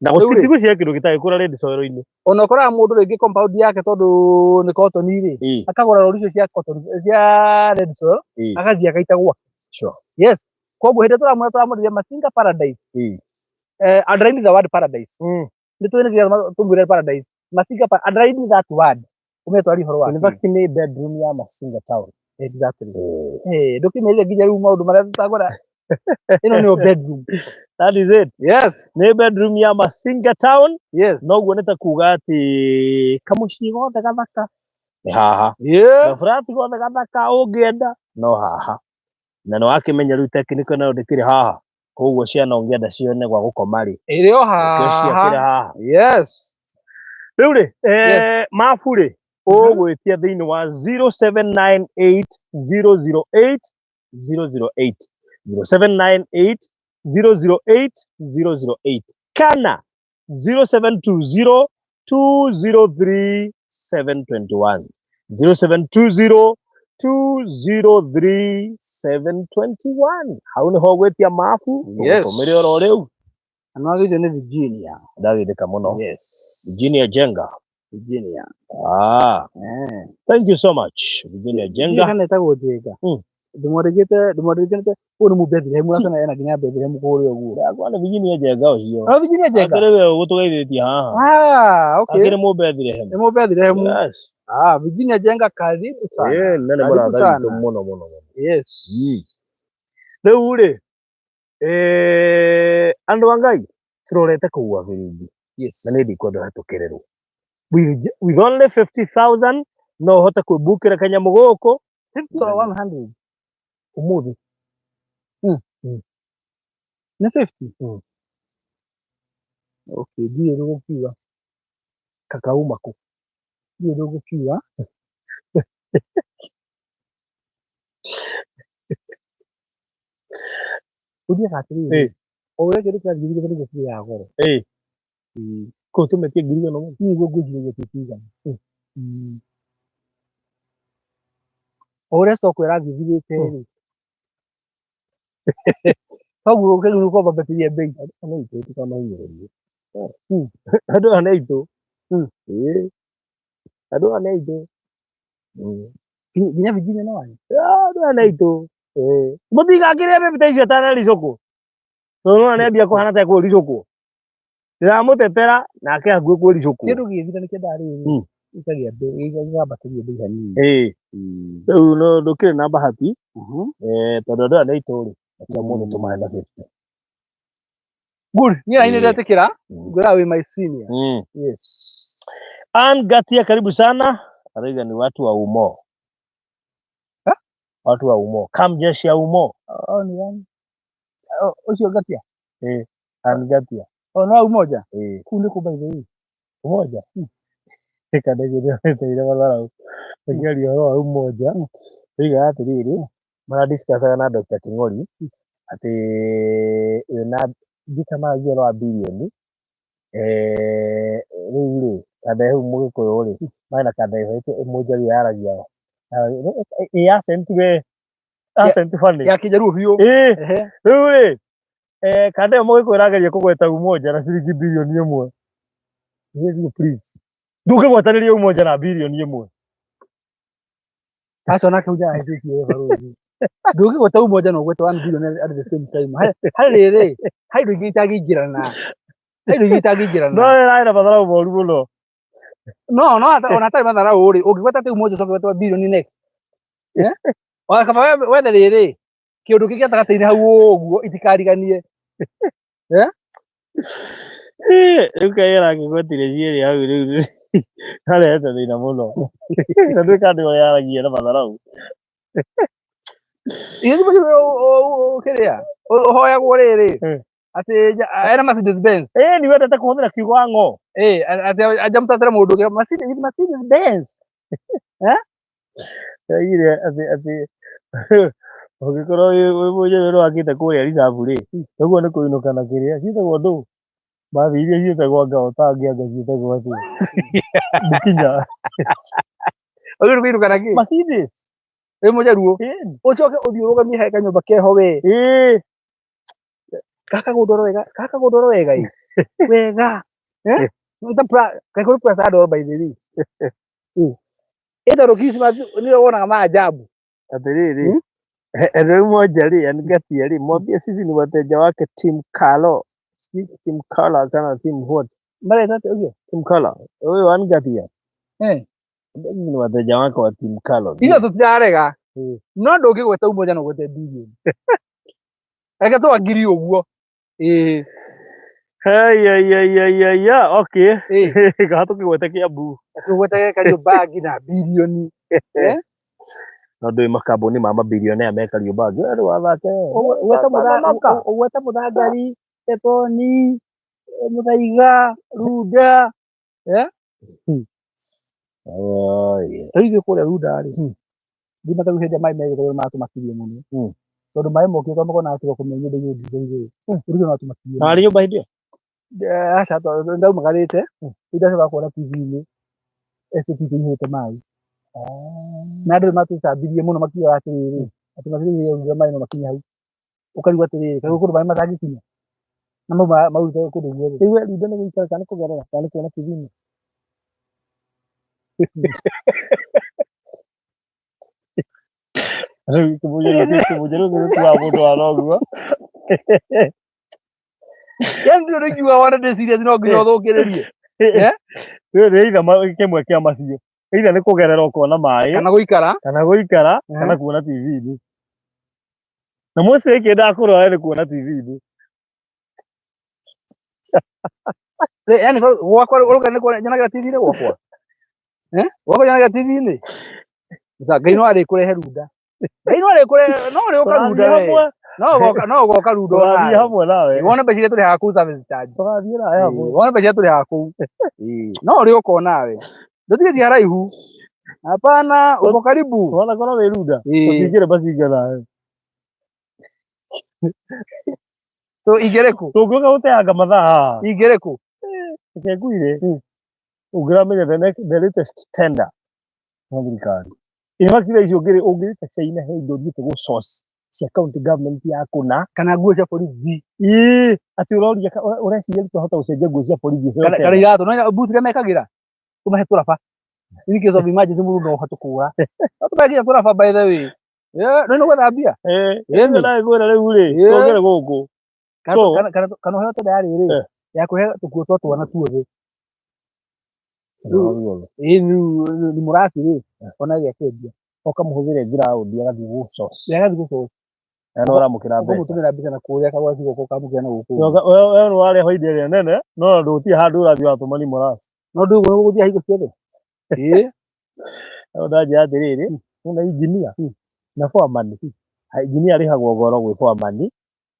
Na Rĩu rĩ- gũtirĩ kĩndũ gĩtagĩkũra red soil-inĩ. Ona ũkoraga mũndũ rĩngĩ compound yake tondũ nĩ cotton rĩ, akagũra rori icio cia cotton cia red soil, agathiĩ agaita gwake. Sure. Yes. Koguo hĩndĩ ĩrĩa tũramwĩra tũramwĩrire Masinga Paradise. Underline the word paradise. Nĩ tũĩ nĩkĩ tũmwĩre paradise. Masinga underline that word. Ũmenye twaria ũhoro wa In kĩ. fact nĩ bedroom ya Masinga town. Exactly. Ndũkĩmenyire nginya rĩu maũndũ marĩa tũtagũra. Ĩno nĩyo bedroom. That is it. Yes. Nĩ bedroom ya Masinga town. Yes. Noguo nĩ ta kuga atĩ kamũciĩ gothe gathaka nĩ haha. Yeah. Gaburati gothe gathaka ũngĩenda no haha. Na nĩ wakĩmenya rĩu technical nayo ndĩkĩrĩ haha. Koguo ciana ũngĩenda cione gwa gũkoma rĩ, Ĩrĩ o nĩkĩo ciakĩrĩ haha. haha. Yes. Rĩu rĩ, mabu rĩ, ũgwĩtia thĩinĩ wa 0798 008 008, 0798 008 008 kana 0720 203 721, 0720 203 721. Hau nĩho ũgwĩtia mabu. Yes. Tũgũtũmĩre oro rĩu. Na nĩwagĩrĩire nĩ Virginia. Ndagĩthĩka mũno. Yes. Virginia Jenga. Virginia. Ah, thank you so much, Virginia Jenga. Kana ĩtagwo Jenga. Ndĩmwandĩkĩte ndĩmwandĩkĩte ũyũ nĩ Mũbethlehem, ũrĩa ena nginya Bethlehem kũrĩa ũguo. Yakwa nĩ Virginia Jenga ũcio. Oh, Virginia Jenga. Akĩrĩ we ũgũtũgeithĩtie haha. Ah, okay. Akĩrĩ Mũbethlehem. Nĩ Mũbethlehem. Yes. Ah, Virginia Jenga, karibu sana. Nene Karibu mũratha witũ sana. mũno mũno mũno. Yes. Rĩu rĩ, andũ a Ngai, tũrorete kũgua biringi. Yes. Na nĩ ndikwenda hetũkĩrĩrwo. With only 50,000 no ũhote kwĩbukĩra kanyamũ gũkũ. 50 or 100? Ũmũthĩ. Nĩ 50? Okay, ndiũĩ rũgũkiuga. Kakauma kũ? Ndiũĩ rũgũkiuga. Ũthiaga atĩrĩrĩ, o ũrĩa kĩndũ kĩrathiĩ gĩthiĩte nĩguo kĩgĩaga goro. Kũu tũmĩtie ngiri igana ũmũthĩ? Niĩ nĩguo ngwĩciragia ti igana. O ũrĩa stock ĩrathiĩ ĩthirĩte rĩ, koguo rĩu nĩ kwambatĩria bei. Andũ aitũ tũkamahinyĩrĩrie. Andũ aya nĩ aitũ. Andũ aya nĩ aitũ. Nginya Virginia no wanyu? Andũ aya nĩ aitũ. Mũtigakĩrĩe baby ta icio atanaricũkwo. Tondũ nĩwona nĩambia kũhana ta ekũricũkwo. Ndĩramũtetera nake hakuhĩ kũricũkwo. Kĩndũ gĩgĩthira nĩ kĩendaga rĩrĩ, gĩkagĩa bei, gĩkambatĩria bei hanini. Rĩu no ndũkĩrĩ na bahati, tondũ andũ aya nĩ aitũ rĩ, reke ũmũthĩ tũmahe na 50. Good. Niĩ na niĩ ndetĩkĩra, ngwĩra wĩ my senior. Yes. Ann Gatia, karibu sana. Arauga ni watu wa umo. Ha? Watu wa umo. Kamjeshi ya umo. Oh, ni gani? Oh, ũcio Ngatia? Ann Gatia. Oh, no umoja? Kũu nĩ kũ by the way? Umoja? Kandagĩria weteire matharau. Akĩaria ũhoro wa umoja. Oigaga atĩrĩrĩ, maradiscussaga na Dr. King'ori atĩ wĩna ndika maragia ũhoro wa bilioni. Rĩu rĩ, Kandehu mũgĩkũyũ rĩ, marĩ na Kandehu mũnjaruo yaragia ĩ accent we, accent funny. Ya kĩjaruo biũ. Rĩu rĩ, Kandehu mũgĩkũyũ ĩrageria kũgweta umoja na ciringi bilioni 1. Nĩguo please. Ndũngĩgwatanĩria umoja na bilioni 1. Acio nake uja ahĩtĩtie we barũthi. Ndũngĩgweta umoja na ũgwete 1 billion at the same time. Harĩ rĩrĩ, harĩ indo ingĩ itangĩingĩrana. Harĩ indo ingĩ itangĩingĩrana. No ĩrarĩ na matharau moru mũno. No, no, ona hatarĩ matharau rĩ, ũngĩgweta atĩ umoja ũcoke ũgwete 1 billion next. Ona kaba wethe rĩrĩ, kĩũndũ kĩngĩ gatagatĩ-inĩ hau ũguo itikariganie. Rĩu kaĩ arakĩgwetire cierĩ hau rĩu arehete thĩna mũno. Na nduĩka andũ arĩa yaragia na matharau. Ithuĩ kĩrĩa ũhoyagwo rĩrĩ, atĩ ena Mercedes Benz. Ni wendete kũhũthĩra kiugo ang'o? Atĩ anja mũtatere mũndũ ũngĩ, Mercedes Benz. Oigire atĩ ũngĩkorwo wĩ mũnyewe wakĩte kũrĩa ricabu rĩ, ũguo nĩ kũinũka na kĩrĩa ciĩtagwo ndũ mbathi iria ciĩtagwo anga ũtangi anga ciĩtagwo atĩa Bukinya. Ũguo nĩ kũinũka na kĩ? Mercedes. Wĩ mũjaruo. Ũcoke ũthiĩ ũrũgamie he kanyũmba keho we. Ĩĩ. Gaka gũndwara wega, gaka gũndwara wega ĩ. Wega. Eh? Nĩ kaĩ kũrĩ pesa andũ by the way. Ĩ tondũ Christmas nĩyo wonaga maajabu. Atĩrĩrĩ, rĩu moja rĩ, Angatia rĩ, mwambie sisi ni wateja wake Team Kalo. Team Kala kana Team what? Mareta atĩa ũcio? Team Kala. Ũyũ Angatia. Eh. Sisi ni wateja wake wa Team Kalo. Ithuĩ tũtirarega. No ndũngĩgweta umoja na ũgwete bilioni. Reke twangiri ũguo. Ĩĩ. Hey, hey, hey, hey, hey, yeah, okay. Ĩĩ. Kaha tũkĩgwete Kiambu. Tũgwete Kariobangi na bilioni. Eh? No ndũĩ makambuni ma mabilionea me Kariobangi. We rĩu wathake. Ũgwete ũgwete Mũthangari, Tetoni, Mũthaiga, Runda. Eh? Oh, yeah. Rĩu ithuĩ kũrĩa Runda rĩ, thima ta rĩu hĩndĩ ĩrĩa maĩ megũka nĩ matũmakirie mũno. Tondũ maĩ mokire tondũ makona atĩ kũmenya nyũmba igũrũ nginya igũrũ. Rĩu no matũmakirie. Na warĩ nyũmba hĩndĩ ĩyo? Aca tondũ ndaumagarĩte, rĩu ndacoka kuona TV-inĩ estate itũ ĩihũrĩte maĩ. Na andũ nĩ matũcambirie mũno makiuga atĩrĩrĩ, atĩ matirĩ maĩ no makinye hau. Ũkarigwo atĩrĩrĩ, kaĩ kũndũ maĩ matangĩkinya? Na mau maurĩte kũndũ guothe. Rĩu we Runda nĩ gũikara kana nĩ kũgerera kana nĩ kuona TV-inĩ? Rĩu kĩmũnjero gĩgĩkuaga mũndũ wa thoguo. Yaani ndio nĩngiuga wona ndĩ serious no nginya ũthũkĩrĩrie. Eh? Rĩu nĩ either kĩmwe kĩa macio. Either nĩ kũgerera ũkona maĩ Kana gũikara. kana gũikara kana kuona TV-inĩ. Na mostly kĩendaga kũrora nĩ kuona TV-inĩ. Yaani gwakwa ũrauga nĩ kuona nyonaga TV-inĩ gwakwa? Eh? Gwakwa nyonaga TV-inĩ? Sasa Ngai no arĩkũrehe Runda. Ngai no arĩkũrehe no ũrĩũka Runda Tũrathiĩ we. hamwe. No ũgoka no ũgoka Runda Tũrathiĩ onawe. hamwe nawe. Wone mbeca iria tũrĩhaga kũu service charge. Tũrathiĩ nawe hamwe. Wone mbeca iria tũrĩhaga kũu. No ũrĩũka onawe. Ndũtigĩthiĩ haraihu. Hapana, uko karibu. Wona korwo wĩ Runda. Tũtingĩre Masinga nawe. So ingĩrĩ kũ? Tũngĩũka gũteanga mathaa haha. Ingĩrĩ kũ? Reke ngwĩre. Ũngĩramenya the latest tender ya thirikari. In fact thaa ici ũngĩrĩte China he indo ũthiĩte gũ source cia county government ya kũna. Kana nguo cia borithi. Ĩĩ, atĩ ũroria ũreciria twahota gũcenjia nguo cia borithi ũheo Kana tender. kana iratũ no mbuti iria mekagĩra. Tũmahe tũraba. In case of emergency mũndũ no ũhote kũra. No tũmekĩre tũraba by the way. Yeah, no nĩ gwetha mbia. Eh, Ĩni. ĩno ndagĩkwĩra rĩu rĩ, Ĩĩ. tuongere gũkũ. Kana So- kana kana kana ũheo tenda ya rĩrĩ Eh. ya kũhe tũkuo twa twana tuothe. Rĩu Ĩĩ nĩ mũraci rĩ ona gĩakwendia. ũkamũhũthĩre ground agathiĩ gũ source. Yagathiĩ gũcoka. Na nĩ ũramũkĩra mbeca. Ũkamũtũmĩra mbeca na kũrĩa akagũra kigoko ũkamũkĩra na gũkũ. We nĩ warĩa hwainĩ ĩrĩa nene no ndũgũthiĩ handũ ũrathiĩ watũma nĩ mũraci. No ndũguo nĩ gũthiĩ hingo ciothe. Ĩĩ. No ndanjĩra atĩrĩrĩ, una engineer na foreman. Engineer arĩhagwo goro gwĩ foreman,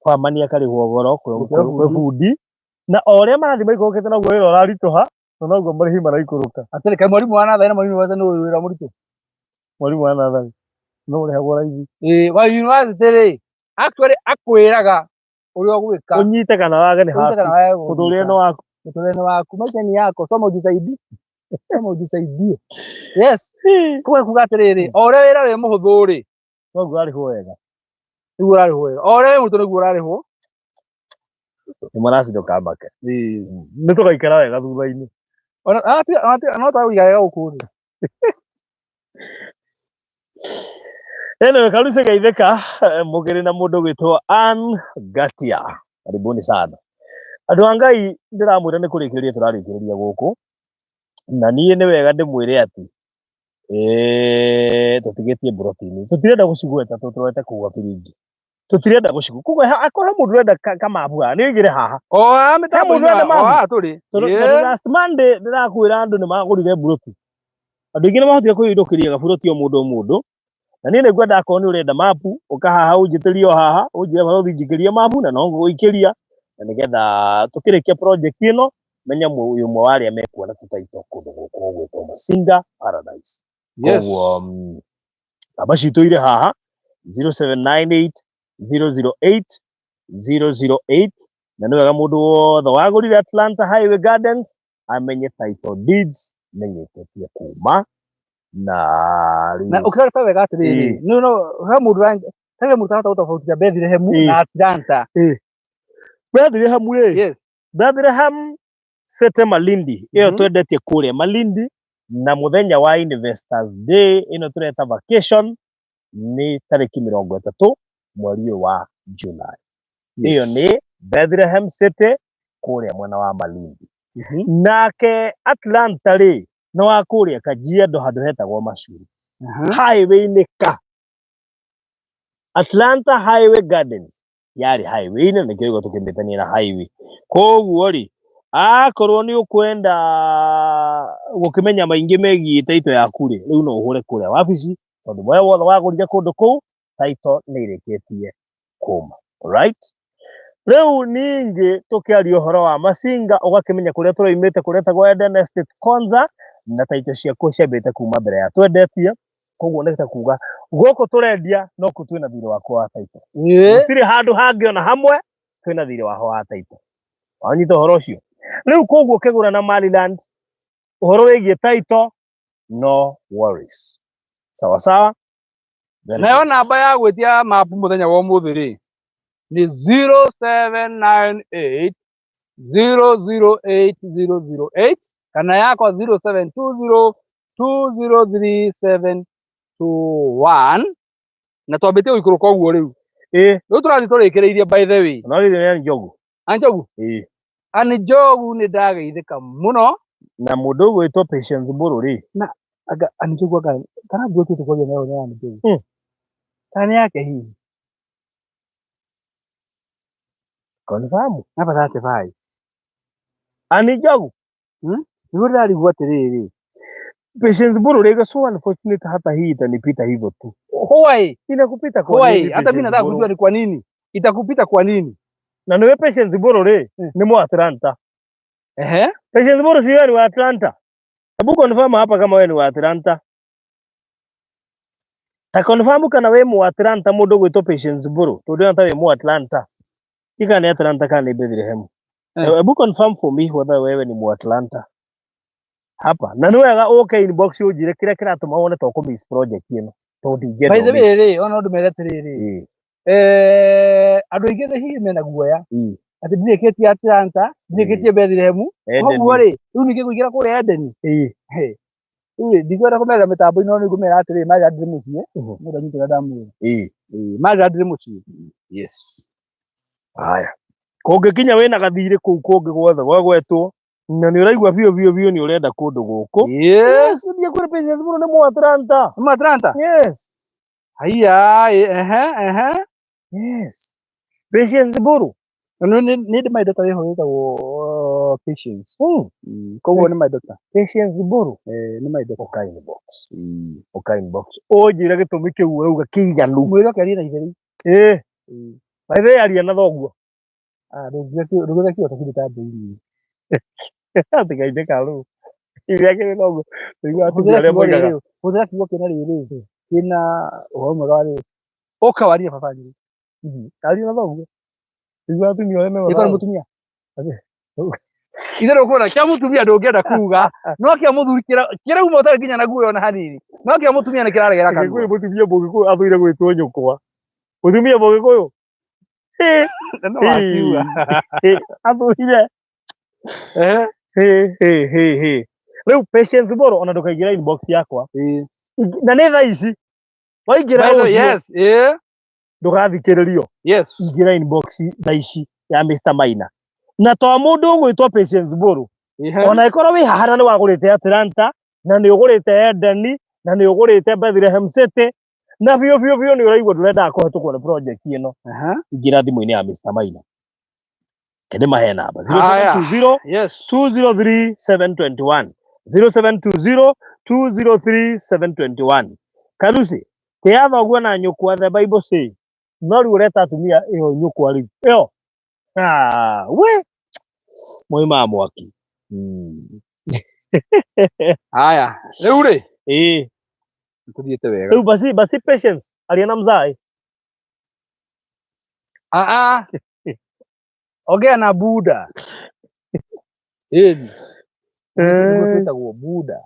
foreman akarĩhwo goro kwĩ Gũkĩra kwĩ bundi. bundi. Na o ũrĩa marathiĩ maikũrũkĩte noguo wĩra ũraritũha na noguo marĩhi maraikũrũka. Atĩrĩ kaĩ mwarimũ wa natharĩ na mwarimũ wa nĩ wĩra mũritũ. Mwarimũ wa natharĩ no ũrĩhagwo raithi. Ĩĩ wa university rĩ actually akwĩraga ũrĩa ũgwĩka. Ũnyite kana wage nĩ Ũnyite kana haku. wage kũnyita. Mũtũrĩre nĩ waku. Mũtũrĩre nĩ waku. Maisha ni yako. Soma ujisaidie. Soma ujisaidie. Yes. Koguo kuga atĩrĩrĩ, o ũrĩa wĩra wĩ mũhũthũ rĩ, Noguo ũrarĩhwo wega. nĩguo ũrarĩhwo wega. O ũrĩa wĩ mũritũ nĩguo ũrarĩhwo. Nĩ mũraci ndũkamake. Nĩ tũgaikara wega thutha-inĩ. Ona no twagũikara wega gũkũ thĩ. Anyway, Karuce Geithĩka, mũgĩrĩ na mũndũ gwĩtwo Ann Ngatia. Karibuni sana. Andũ a Ngai ndĩramwĩra nĩ kũrĩkĩrĩria tũrarĩkĩrĩria gũkũ. Na niĩ nĩ wega ndĩmwĩre atĩ tũtigĩtie mburoti-inĩ. Tũtirenda gũcigweta tondũ tũrorete kũgwa biringi. Tũtirenda gũcigweta. Koguo akorwo he mũndũ ũrenda kamabu haha, nĩ ũigĩre haha. O haha mĩtambo-inĩ He mũndũ ũrenda o mabu? haha tũrĩ. Tondũ Ĩĩ. tondũ last Monday ndĩrakwĩra andũ nĩ magũrire mburoti. Andũ aingĩ nĩ mahotire kwĩyũrũkĩria gaburoti o mũndũ o mũndũ. Na niĩ nĩngwenda akorwo nĩ ũrenda mapu, ũka haha ũnjĩtĩrie o haha, ũnjĩre barũthi njikĩrie mapu na no ngũgũikĩria. Na nĩgetha tũkĩrĩkia project ĩno, menye ũyũ ũmwe wa arĩa mekuona tũtaito kũndũ gũkũ gũgwĩtwo Masinga Paradise. Koguo namba citũ irĩ haha 0798 008 008, na nĩ wega mũndũ wothe wagũrire Atlanta Highway Gardens amenye title deeds nĩ irĩkĩtie kuma na Na rĩu ũkĩrora wega atĩrĩrĩ, no no he mũndũ he mũndũ ũtarahota gũtofautisha Bethlehem na Atlanta. Bethlehem rĩ, Bethlehem City Malindi ĩyo twendetie kũrĩa Malindi, na mũthenya wa Investors Day ĩno tũreta vacation nĩ tarĩki 30 mweri ũyũ wa July. Ĩyo nĩ Bethlehem City kũrĩa mwena wa Malindi. Nake Atlanta rĩ, nĩ wa kũrĩa Kajiado handũ hetagwo Macuru highway-inĩ ka Atlanta Highway Gardens yarĩ highway-inĩ, nĩkĩo igua tũkĩmĩtania na highway. Koguo rĩ, akorwo nĩ ũkwenda gũkĩmenya maingĩ megiĩ title yaku rĩ, rĩu no ũhũre kũrĩa wabici, tondũ we wothe wagũrire kũndũ kũu title nĩ ĩrĩkĩtie kũma. Alright, rĩu ningĩ tũkĩaria ũhoro wa Masinga, ũgakĩmenya kũrĩa tũraimĩte kũretagwo Eden Estate Konza, na title ciakuo ciambĩte kuma mbere ya twendetie. Koguo nĩ ta kuga gũkũ tũrendia no kũ twĩna thirĩ wakwa wa title, gũtirĩ handũ hangĩ ona hamwe twĩna thirĩ waho wa title. Wanyita ũhoro ũcio? Rĩu koguo ũkĩgũra na Maryland ũhoro wĩgiĩ title, no worries. Sawa sawa. Very Nayo good. Namba ya gwĩtia mapu mũthenya wa ũmũthĩ rĩ nĩ 0798 008008 kana yakwa 0720 203721, na twambĩtie gũikũrũka ũguo rĩu. Rĩu tũrathiĩ tũrĩkĩrĩirie, by the way. No rĩrĩ nĩ Njogu. Anjogu. Ani Njogu, nĩ ndageithĩka mũno. Na mũndũ ũgwĩtwo Patience Mbũrũ rĩ, Anga Ani Njogu, anga kana nguo tũkwaria nayo nĩ Ani Njogu kana nĩ yake hihi? Confirm. Namba 35. Ani Njogu. Nĩguo ndĩrarigwo atĩrĩrĩ. Patience Mbũrũ rĩ, so unfortunate, hata hii itanipita hivyo tu. Why? Inakupita kwa Why? nini? Hata mimi Patience nataka Mbũrũ? kujua ni kwa nini itakupita, kwa nini. Na niwe Patience Mbũrũ rĩ, nĩ mũ Atlanta. Patience Mbũrũ, si wewe ni wa Atlanta? Hebu confirm hapa kama wewe ni wa Atlanta. Ta confirm kana we mu Atlanta, mũndũ ũgwĩtwo Patience Mbũrũ, tondũ ta wĩ mu Atlanta. Kika ni Atlanta kana ni Bethlehem? Hebu confirm for me whether wewe ni mu Atlanta hapa. Na nĩ wega ũke inbox ũnjĩre kĩrĩa kĩratũma wone ta ũkũ miss project ĩno, tondũ ndingĩenda By the way ũmiss. rĩ, ona ũndũ mere atĩrĩrĩ, andũ aingĩ hihi mena guoya atĩ ndirĩkĩtie Atlanta, ndirĩkĩtie Bethlehem. Eden. Koguo rĩ, rĩu ningĩ kũingĩra kũrĩa Eden. Rĩu rĩ, ndikwenda kũmera mĩtambo-inĩ, no nĩ ngũmera atĩrĩrĩ, Maryland ndĩ mũciĩ. Mũndũ anyitĩra ndamwĩra. Maryland ndĩ mũciĩ. Yes. Haya. Kũngĩkinya wĩna gathirĩ kũu kũngĩ gwothe gwegwetwo na nĩ ũraigua biũ biũ biũ nĩ ũrenda kũndũ gũkũ. Yes, thiĩ kũrĩ Patience Mbũrũ, nĩ mu Atlanta. Nĩ mu Atlanta. Yes. Haiya, ehe ehe. Yes. Patience Mbũrũ. Nĩ ndĩ my daughter wĩho wĩtagwo Patience. Koguo nĩ my daughter. Patience Mbũrũ. Eh, nĩ my daughter. Ũka inbox. Ũka inbox. Ũnjĩre gĩtũmi kĩu ũrauga kĩiganu. Mwĩre ũkĩarie na ithe rĩu. By the way, aria na thoguo. Ah, ndũngĩuga kiugo ta kĩu mĩtambo-inĩ. Atigaithĩka rĩu. Iria kĩrĩ thoguo. Ũiguaga atumia Hũthĩra arĩa kiugo moigaga. rĩrĩ, hũthĩra kiugo kĩna rĩrĩ, kĩna ũhoro mwega wa rĩrĩ. Ũka warie baba wanyu. Aria na thoguo. Ũiguaga atumia arĩa Ĩkorwo nĩ memathagu. mũtumia. Ithe ndũkuona kĩa mũtumia ndũngĩenda kuga, no kĩa mũthuri kĩrauma ũtarĩ nginya na guoya ona hanini, no kĩa mũtumia nĩ kĩraregera Gĩkũyũ kanua. Mũtumia mũgĩkũyũ athũire gwĩtwo nyũkwa. Mũtumia mũgĩkũyũ. No wakiuga. Athũire. Rĩu Patience Mbũrũ, ona ndũkaingĩra inbox yakwa. Na nĩ thaa ici. Waingĩra By the way, rũciũ yes, eh, ndũgathikĩrĩrio. Ingĩra inbox thaa ici ya Mr Maina. Na to mũndũ ũgwĩtwo Patience Mbũrũ. Ona ĩkorwo wĩ haha na nĩ wagũrĩte Atlanta, na nĩ ũgũrĩte Eden, na nĩ ũgũrĩte Bethlehem City, na biũ biũ biũ nĩ ũraigua ndũrendaga kũhetũkwo nĩ project ĩno. Ingĩra thimũ-inĩ ya Mr Maina. Kende mahe namba. Haya. 0720 203 721, 0720 203 721. Karusi, tĩa thoguo na nyũkwa, the Bible say. No rĩu ũreta atumia ĩyo nyũkwa rĩu ĩyo. Ah, we moima mwaki. Haya, rĩu rĩ, Nĩtũthiĩte wega. Rĩu basi basi Patience aria na mzai. Ah ah. Ongea na Buda. Ĩni. Nĩguo twĩtagwo Buda.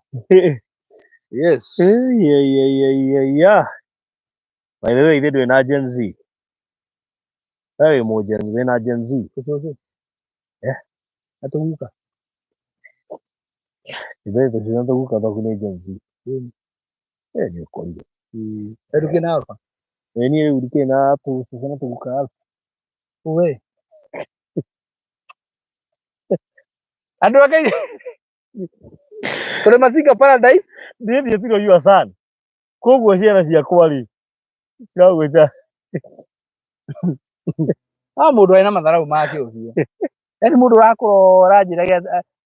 Yes. Yeah, yeah, yeah, yeah, yeah. By the way, ithuĩ ndwĩ na Gen Z. We wĩ mũ Gen Z, wĩ na Gen Z. Tũcũcũ. Eh? Na tũguka. Ithuĩ tũcũcũ na tũguka twaku nĩ Gen Z. Eh, nĩ ũkorire. Rĩu kĩna alpha. Ĩ niĩ rĩu ndikĩrĩ na tũcũcũ na tũguka alpha. We. Andũ a Kenya. Tũrĩ Masinga Paradise. Niĩ ndiĩtirwo your son. Koguo ciana ciakwa rĩ, ciragwĩta Ah, mũndũ arĩ na matharau make ũcio. Yaani mũndũ ũrakũrora njĩra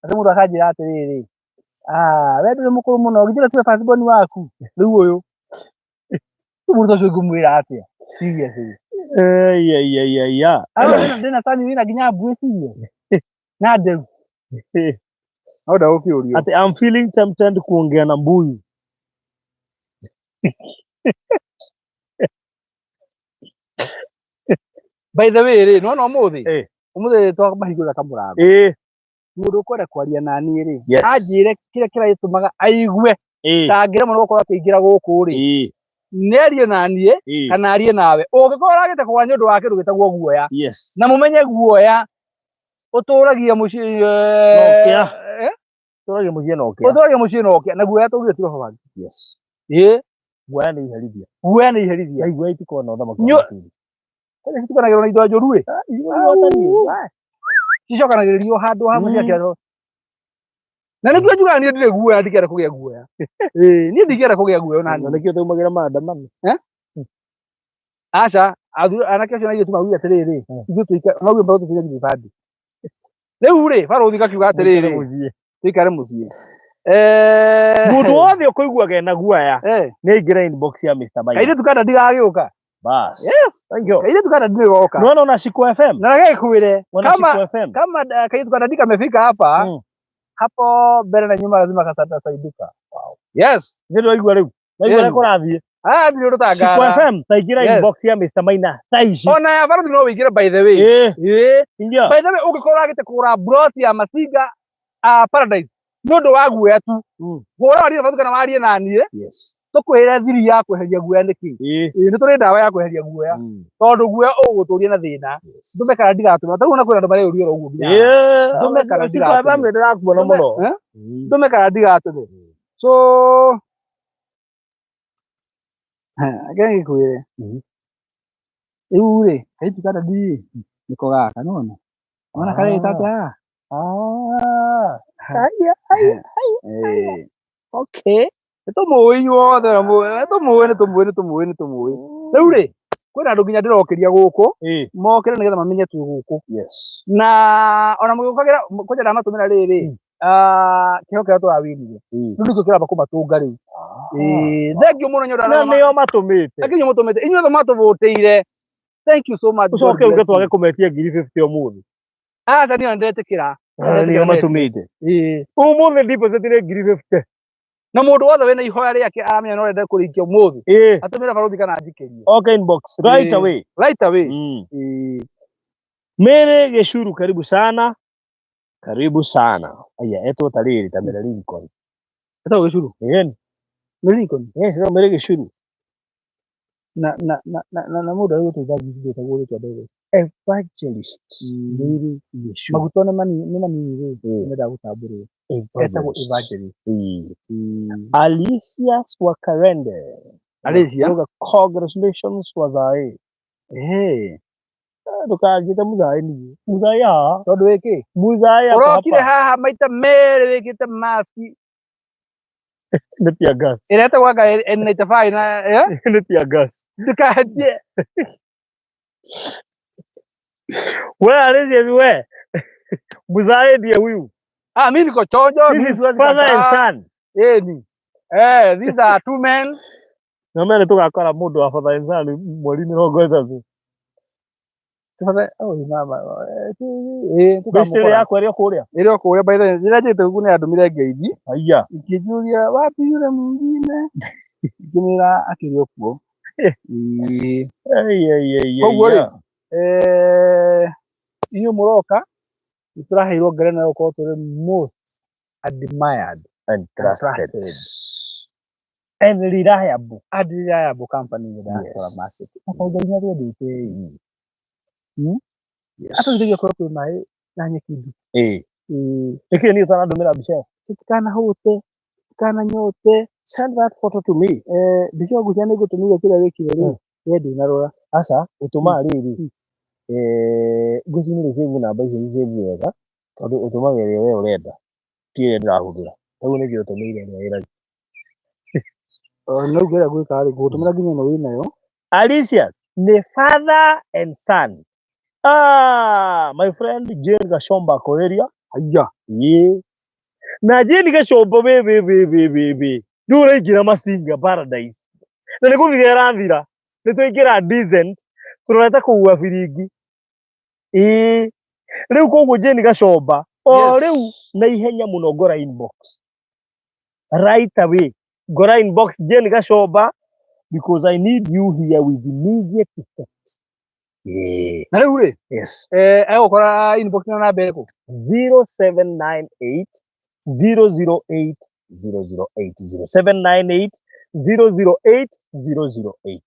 atĩ mũndũ akanjĩra atĩrĩrĩ, ah, we ndũrĩ mũkũrũ mũno, githĩ ũrĩa tiwe first born waku? Rĩu ũyũ. Rĩu mũndũ ta ũcio ingĩmwĩra atĩa? Seriously. Eh, yeah, yeah, yeah, yeah. Ah, ndĩna tani wĩna nginya mbuĩ serious. Na nderu. No ndagũkĩũrio. Ati I'm feeling tempted kuongea na mbuyu. By the way rĩ, nĩwona ũmũthĩ? Eh. Ũmũthĩ twamahingũrĩra kamũrango. Eh, Mũndũ ũkwenda kwaria na niĩ rĩ, Yes. anjĩre kĩrĩa kĩragĩtũmaga aigue eh, ta angĩremwo nĩ gũkorwo akĩingĩra gũkũ rĩ, eh, nĩarie na niĩ eh. kana arie nawe. Ũngĩkorwo ũragĩte kũgũra nĩ ũndũ wa kĩndũ gĩtagwo guoya, Yes. na mũmenye guoya ũtũragia mũciĩ Nokia. Tũragia mũciĩ na ũkĩa. Ũtũragia mũciĩ na ũkĩa, na guoya tũgĩtire ũhoro. Yes. Ĩĩ, Guoya nĩ iherithia. guoya nĩ iherithia. Na guoya itikoragwo na ũthamaki wa matu-inĩ. Kwani citukanagĩrwo na indo njũru ĩ? Cicokanagĩrĩrio handũ hamwe ciakĩarwo. Na nĩkĩo njugaga niĩ ndirĩ guoya, ndingĩenda kũgĩa guoya. Ĩĩ, niĩ ndingĩenda kũgĩa guoya ona Na hanini. nĩkĩo tũmaugĩra maandamano. Aca, anake acio na airĩtu maugire atĩrĩrĩ, ithuĩ tũikare, maugire barũthi tũikare ibandi. Rĩu rĩ, barũthi gakiuga atĩrĩrĩ, Mũciĩ. tũikare mũciĩ. Mũndũ wothe ũkũiguaga ena guoya nĩ aingĩre inbox ya Mr. Maina. Kairĩtu kana ndigagĩũka. Bas. Yes. Thank you. Kairĩtu kana ndigĩgoka. Nĩwona ona Shiko FM. Na gĩkwĩre, Ona kama Shiko FM. kama kairĩtu kana ndikamefika hapa, hapo mbele na nyuma lazima kasatasaidika. Wow. Yes. Nĩ ndwaigua rĩu. Waigua ũrĩa Ĩni. kũrathiĩ. Ah, ndirĩ ũndũ Shiko tangara. FM ta ingĩra Yes. inbox ya Mr. Maina thaa ici. Ona ya barũthi no wĩingĩre by the way. Ĩĩ, Ĩĩ. ingia. By the way, ũngĩkorwo ũragĩte kũgũra plot ya Masinga Paradise nĩ ũndũ wa guoya tu. Hũra warie na barũthi kana warie na niĩ, Yes. tũkwĩre thiri ya kweheria guoya nĩ kĩ. Ĩĩ. Ĩĩ, nĩ tũrĩ ndawa ya kweheria guoya. Tondũ guoya ũgũgũtũria na thĩna. Yes. Ndũme kana ndigatũme. Ta rĩu ona kwĩna andũ mareyũria oro ũguo nginya haha. Ĩĩ. Ndũme kana Shiko ndigatũme. FM nĩ ndĩrakuona mũno. Eh? Ndũme kana ndigatũme. So reke ngĩkwĩre. Rĩu rĩ, kairĩtu kana ndirĩ nĩko gaka nĩwona? Nĩwona karĩte atĩa haha? Ah. Aya, aya. Eh. Okay. Nĩtũmũĩ inyuothe, nĩtũmũĩ, nĩtũmũĩ, nĩtũmũĩ, nĩtũmũĩ. Rĩu rĩ, kwĩna andũ nginya ndĩrokĩria gũkũ, Ĩĩ. mokĩre nĩgetha mamenye twĩ gũkũ. Yes. Na ona mũgĩũkagĩra, kwanja ndamatũmĩra rĩrĩ, kĩheo kĩrĩa tũrawinire. Ĩĩ. Rĩu nĩkĩo kĩramba kũmatũnga rĩu. Ĩĩ, thank you mũno nĩ ũndũ wa Na nĩo matũmĩte. Thank you mũtũmĩte. Inyuothe mwatũvũtĩire. Thank you so much. God Ũcoke uge bless you. twage kũmetia ngiri 50 ũmũthĩ. Aca niĩ ona ndĩretĩkĩra. Nĩo matũmĩte. Ĩĩ. Ũmũthĩ deposit nĩ ngiri 50. Na mũndũ wothe wĩna ihoya rĩake aramenya no arenda kũrĩkia ũmũthĩ. Ĩĩ. Atũmĩre barũthi kana njikĩrie. Okay, inbox right Ĩĩ. away. Right away. Ĩĩ. Mary Gĩcuru, karibu sana. Karibu sana. Aya, etwo ta rĩrĩ ta Mary Lincoln. Etagwo Gĩcuru. Ĩni. Mary Lincoln. Yes, no Mary Gĩcuru. Na na na na na na mũndũ arĩ gũtũitha ndĩtagwo rĩtwa ndege. Evangelist Mary Gĩcuru. Maguta nĩ manini nĩ manini rĩ, nĩendaga gũtambũrwo. Etagwo Evangelist. Evangelist. Ĩĩ. Alicia Swakarende. Alicia? Auga, congratulations Wazae. Eh. Ndũkanjĩte Muzae niĩ. Muzae haha. Tondũ wĩkĩ? Muzae ako Ũrokire hapa. haha maita merĩ wĩkĩte maski Nĩ tear gas. ĩrĩa ĩtagwo anga N95 na eh? Nĩ tear gas. Ndũkanjie. We Alicia we. Muzae ndiye huyu. Ah, mimi niko chonjo. This mimi is siwezi father and kataa. son. Ĩni. Eh, these are two men. Na mere tũgakora mũndũ wa father and son mweri mĩrongo ĩtatũ. Tũbathe, oh, mama. Eh, Bĩcĩrĩ tũkamũkora. yakwa ĩrĩ o kũrĩa. Ĩrĩ o kũrĩa by the way, rĩrĩa njĩte ũguo nĩ andũmire ngeithi. Aya. Ikĩnjũria wapi yule mwingine. Ngĩmwĩra akĩrĩ o kuo. Ĩĩ. Ei, ei, ei, Koguo ei, rĩ, ya. Inyuĩ mũroka nĩ tũraheirwo ngerenwa ya gũkorwo tũrĩ most admired And trusted. Trusted. And reliable. And reliable company in the diaspora market. Na kaũndũ nĩ twendete ĩ. Yes. Atũteithagia gũkorwo kwĩ maĩ na nyeki nduru. Ĩĩ. Ĩĩ. Nĩkĩĩ niĩ ũtarandũmĩra mbica ĩyo? Tũtikanahũte, tũtikananyote. Send that photo to me. Mbica ĩyo ngwĩciria nĩ ngũtũmĩire kĩrĩa wĩkire rĩ, we ndũnarora. Aca, ũtũmaga rĩrĩ. Ngwĩciria nĩ save namba icio nĩ save wega tondũ ũtũmaga ĩrĩa we ũrenda ti ĩrĩa ndĩrahũthĩra. Koguo nĩkĩo ũtũmĩire ĩrĩa ĩrathi. No ũngĩenda gwĩka rĩ, ngũgũtũmĩra nginya ĩno wĩnayo. Alicia ni father and son. Ah, my friend Jane Gashomba Koreria. Haiya. Ye. Na Jane Gashomba we we we we we we. Rĩu ũraingĩra Masinga Paradise. Na nĩ gũthira ĩrathira. Nĩ twaingĩra decent. Tũrorete kũgua biringi. Ĩĩ. Rĩu koguo Jane Gashomba o rĩu na ihenya mũno ngora inbox. Right away. Ngora inbox Jane Gashomba because I need you here with immediate effect. Yeah. Na rĩu rĩ, Yes. Egũkora inbox na namba ĩrĩkũ? 0798 008 008 0798 008 008.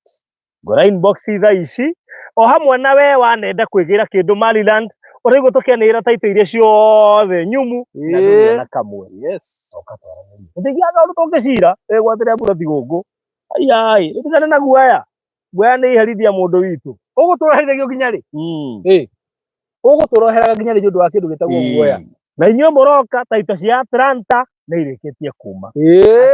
Ngora inbox thaa ici o hamwe na we wanenda kwĩgĩra kĩndũ Maryland ũraigua tũkĩanĩrĩra taito iria ciothe nyumu na ndũrĩ ona kamwe. Yes. Ũka twaranĩrie. Tũtingĩaga ũndũ tũngĩcira wĩgwatĩre mbura gũkũ. Aiai, nĩtigane na guoya. Guoya nĩ iherithia mũndũ witũ. Ũgũtũra herithagio nginya rĩ? Ũgũtũra ũheraga nginya rĩ nĩ ũndũ wa kĩndũ gĩtagwo guoya? Na inyuĩ mũroka taito cia Atlanta nĩ irĩkĩtie kuma.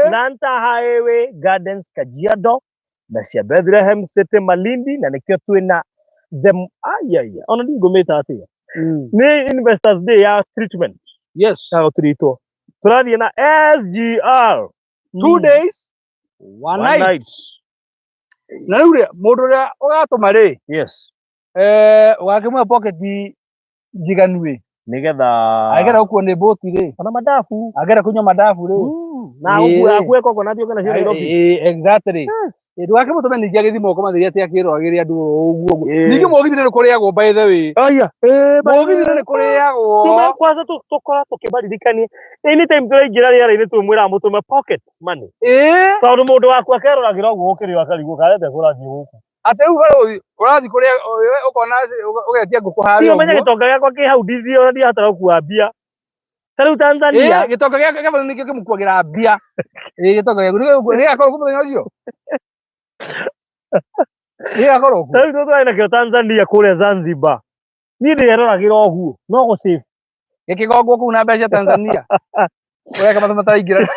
Atlanta Highway Gardens Kajiado na cia Bethlehem City Malindi na nĩkĩo twĩna the aiaia ona ndingũmĩta atĩa. Nĩ Investors Day ya treatment. Yes. Ya gũtritwo. Tũrathiĩ na SGR. 2 days, 1 One night. night. Na rĩu rĩ, mũndũ ũrĩa ũgatũma rĩ, Yes. Ũgakĩmũhe pocket njiganu ĩ. Nĩgetha Angĩenda gũkuo nĩ boti rĩ. Ona madafu. Angĩenda kũnyua madafu rĩ. Na Ĩĩ. akue coconut ũke nacio Nairobi. Exactly. Yes. Ndũgakĩmũtũme ningĩ agĩthiĩ moko matheri atĩ akĩroragĩre andũ oro ũguo ũguo. Ĩĩ. Ningĩ mũgithi nĩ kũrĩagwo by the way. Aya. By the Mũgithi way. nĩ kũrĩagwo. Tuma kwanza tũkorwo tũkĩmaririkania. Anytime tũraingĩra rĩera-inĩ twĩmwĩraga mũtũme pocket money. Tondũ mũndũ waku akeroragĩra ũguo gũkĩrĩo akarigwo karete kũrathiĩ gũkũ. Atĩ rĩu barũthi, ũrathiĩ kũrĩa, ũkona ũgetia ngũkũ harĩa Tiga ũmenye ũguo. gĩtonga gĩakwa kĩ hau ndithiĩ ona ndiahotaga gũkua mbia. Ta rĩu Tanzania. Gĩtonga gĩa bũrũri nĩkĩo kĩmũkuagĩra mbia. Gĩtonga gĩaku nĩgĩgakorwo kuo mũthenya ũcio? Nĩgĩgakorwo kuo? Ta rĩu tũtwarĩ nakĩo Tanzania kũrĩa Zanzibar. Niĩ ndĩreroragĩra ũguo, no gũ-save. Gĩkĩgongwo kũu na mbeca Tanzania. Ũreka mathabu mataraingĩra.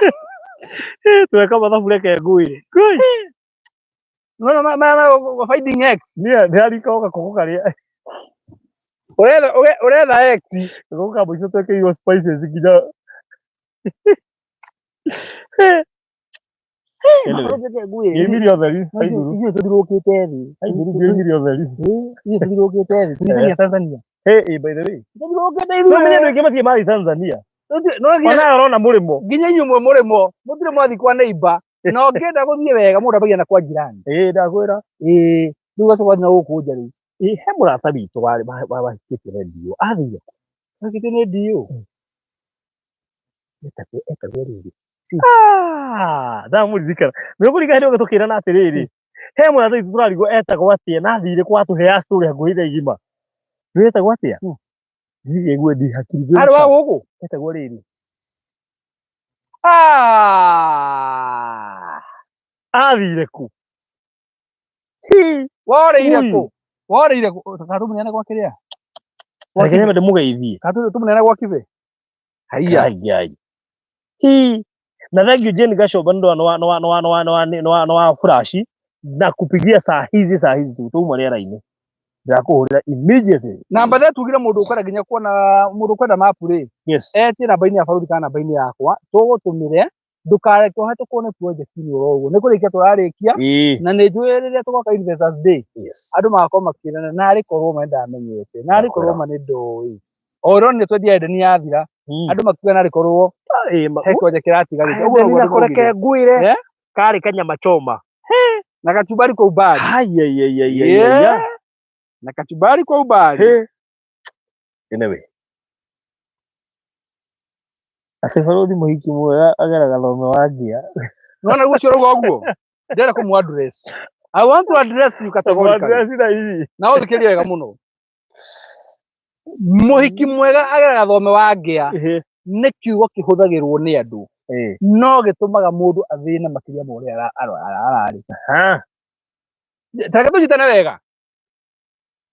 Tweka mathabu reke ngwĩre. Ngũi. No, no, ma, ma, ma, finding X. Niĩ ndĩrarika gakũkũ karĩa. Ũretha, ũretha X. Gakũkũ ka mũico twekĩrirwo spices nginya. Anyway. Ngĩimirie ũtheri, haithuru. Ithuĩ tũthirũkĩte thĩ. Haithuru ngĩimirie ũtheri. Ithuĩ tũthirũkĩte thĩ. Tũthiĩ Tanzania. Hey, hey, by the way. Tũthirũkĩte No menye ithuĩ. andũ aingĩ mathiĩ mathiĩ Tanzania. No nginya Ona ũrona mũrĩmo. Nginya inyuĩ mwe mũrĩmo. Mũtirĩ mwathiĩ kwa neighbor. Na ũngĩenda gũthiĩ wega mũndũ ambagia na kwa jirani. Ĩĩ, ndakwĩra. Ĩĩ, rĩu ũgacoka ũgathiĩ na gũkũ nja rĩu. Ĩĩ, he mũrata witũ wahikĩtie na NDO. Athire kũ? Wahikĩtie na NDO? Etagwo rĩrĩ. Ndamũririkana. Nĩ ũkũririkana hĩndĩ ĩyo tũkĩrana atĩrĩrĩ, he mũrata witũ tũrarigwo etagwo atĩa na athire kwa atũhe story hakuhĩ ithaa igima. Nĩ etagwo atĩa? Ndirĩ ngwe ndi hakiri ngwe Arĩ wa sharp. gũkũ? Etagwo rĩrĩ. Athire kũ? Hi. Worĩire Ui. kũ? Worĩire kũ? Kana tũmũneane gwa kĩrĩa? Gwa Reke Kibe. nyambe ndĩmũgeithie. Kana tũmũneane gwa Kibe? Haiya. Ai, ai. Hi. Na thank you Jane Gachomba nĩ wa wa wa wa wa wa wa wa flash na kupigia saa hizi saa hizi tu tuma rĩera-inĩ. Ndĩrakũhũrĩra immediately. Namba ĩrĩa tugire mũndũ ũkwenda nginya kuona mũndũ ũkwenda map rĩ, Yes. etie namba-inĩ ya barũthi kana namba-inĩ yakwa, tũgũtũmĩre, ndũkareke ũhetũkwo nĩ project nĩ oro ũguo. Nĩ kũrĩkia tũrarĩkia, Ĩĩ. na nĩ njũĩ rĩrĩa tũgoka Investors Day, Yes. andũ magakorwo makĩrana narĩ korwo ma nĩndamenyete, narĩ korwo ma nĩndoĩ. O ũronire twendia Eden yathira, andũ makiuga narĩ korwo Ĩĩ, he kĩwanja kĩratigarĩte. Ũguo Eden nĩguo na kũreke ndĩmaugire. ngwĩre. Karĩ kanyama choma. Na kachumbari kwa umbali. Haiya. Yeah. Na kachumbari kwa umbali. He. Anyway. Atĩ barũthi mũhiki mwega ageraga thome wa ngia. Nona rĩu ũcio ũrauga ũguo. Ndĩrenda kũmũ address. I want to address you categorically. Address na hihi. Na ũthikĩrĩrie wega mũno. Mũhiki mwega ageraga thome wa ngĩa nĩ kiugo kĩhũthagĩrwo nĩ andũ no gĩtũmaga mũndũ athĩne makĩria ma ũrĩa ararĩ. Ha. Ta reke tũnyitane wega.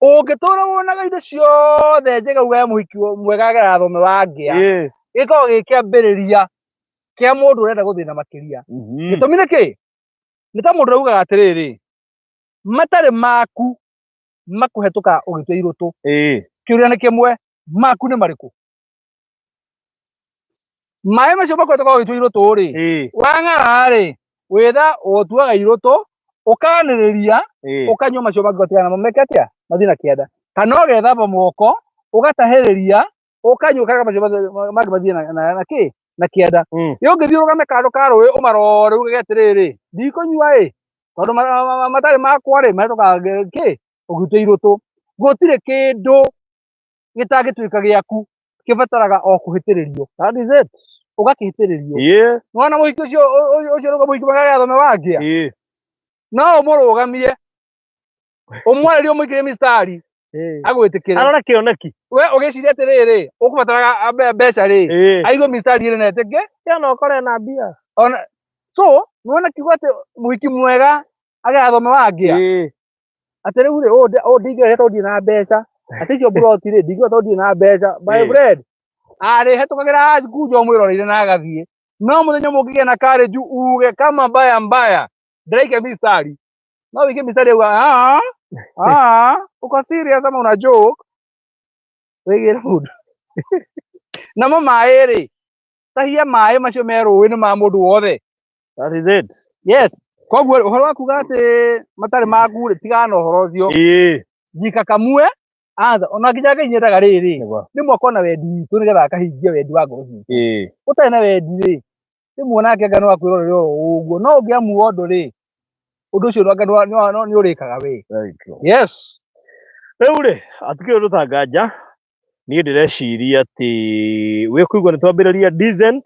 Ũngĩtũra wonaga indo ciothe njega ugaga mũhiki mwega ageraga thome wa ngĩa, gĩkoragwo gĩ kĩambĩrĩria kĩa mũndũ ũrenda gũthĩna makĩria. Gĩtũmi nĩ kĩ? Nĩ ta mũndũ ũraugaga atĩrĩrĩ, matarĩ maku makũhetũka ũgĩtua irũtũ. Kĩũria nĩ kĩmwe, maku nĩ marĩkũ? Maĩ macio makũhetũka ũgĩtua irũtũ rĩ, wang'ara rĩ, wĩtha ũtuaga irũtũ, ũkanĩrĩria, ũkanyua macio mangĩ ũgatigana namo meke atĩa? Mathiĩ na kĩanda. Kana ũgethamba moko, ũgatahĩrĩria, ũkanyua ũkareka macio mangĩ mathiĩ na kĩ? Na kĩanda. Ĩ ũngĩthiĩ ũrũgame kando ka rũĩ ũmarore uge atĩrĩrĩ, ndikũnyua ĩ, tondũ matarĩ makwa rĩ, mahetũkaga kĩ? Ũgĩtua irũtũ. Gũtirĩ kĩndũ gĩtangĩtuĩka gĩaku, kĩbataraga o kũhĩtĩrĩrio. That is it. Ũgakĩhĩtĩrĩrio. Yeah. Nĩwona mũhiki ũcio ũcio ũrauga mũhiki mwega ageraga thome wa ngĩa? No ũmũrũgamie, ũmwarĩrie ũmũikĩrie mistari, agwĩtĩkĩre. Arora kĩoneki. We ũgĩciria atĩrĩrĩ, ũkũbataraga mbeca rĩ, aigue mistari ĩrĩ na etĩke. Ya no ũkore na mbia. Ona so nĩwona kiugo atĩ mũhiki mwega ageraga thome wa ngĩa? Atĩ rĩu rĩ, ũũ ndingĩrĩha tondũ ndirĩ na mbeca. Atĩ icio mburoti rĩ, ndingĩrĩha tondũ ndirĩ na mbeca. My friend, arĩhetũkagĩra ngunjo mwĩroreire na agathiĩ. No mũthenya ũmwe ũngĩgĩa na courage uge kama mbaya mbaya, ndĩraikia mistari. No wĩikie mistari auga, ah, ah, uko serious ama una joke? Wĩgĩre mũndũ. Namo maĩ rĩ, tahia maĩ macio me rũĩ nĩ ma mũndũ wothe. That is it. Yes. Koguo ũhoro wa kuga atĩ matarĩ maku rĩ, tigana na ũhoro ũcio. Jika kamwe, atha, ona nginya Ngai nĩendaga rĩrĩ, rĩmwe akona wendi witũ nĩgetha akahingia wendi wa ngoro citũ. Ũtarĩ na wendi rĩ, rĩmwe onake Ngai no akwĩrorere oro ũguo. No ũngĩamua ũndũ rĩ, ũndũ ũcio Ngai nĩ ũrĩkaga we. Very true. Yes. Rĩu rĩ, hatikĩrĩ ũndũ ta nganja, niĩ ndĩreciria atĩ wĩkũigua nĩ twambĩrĩria decent,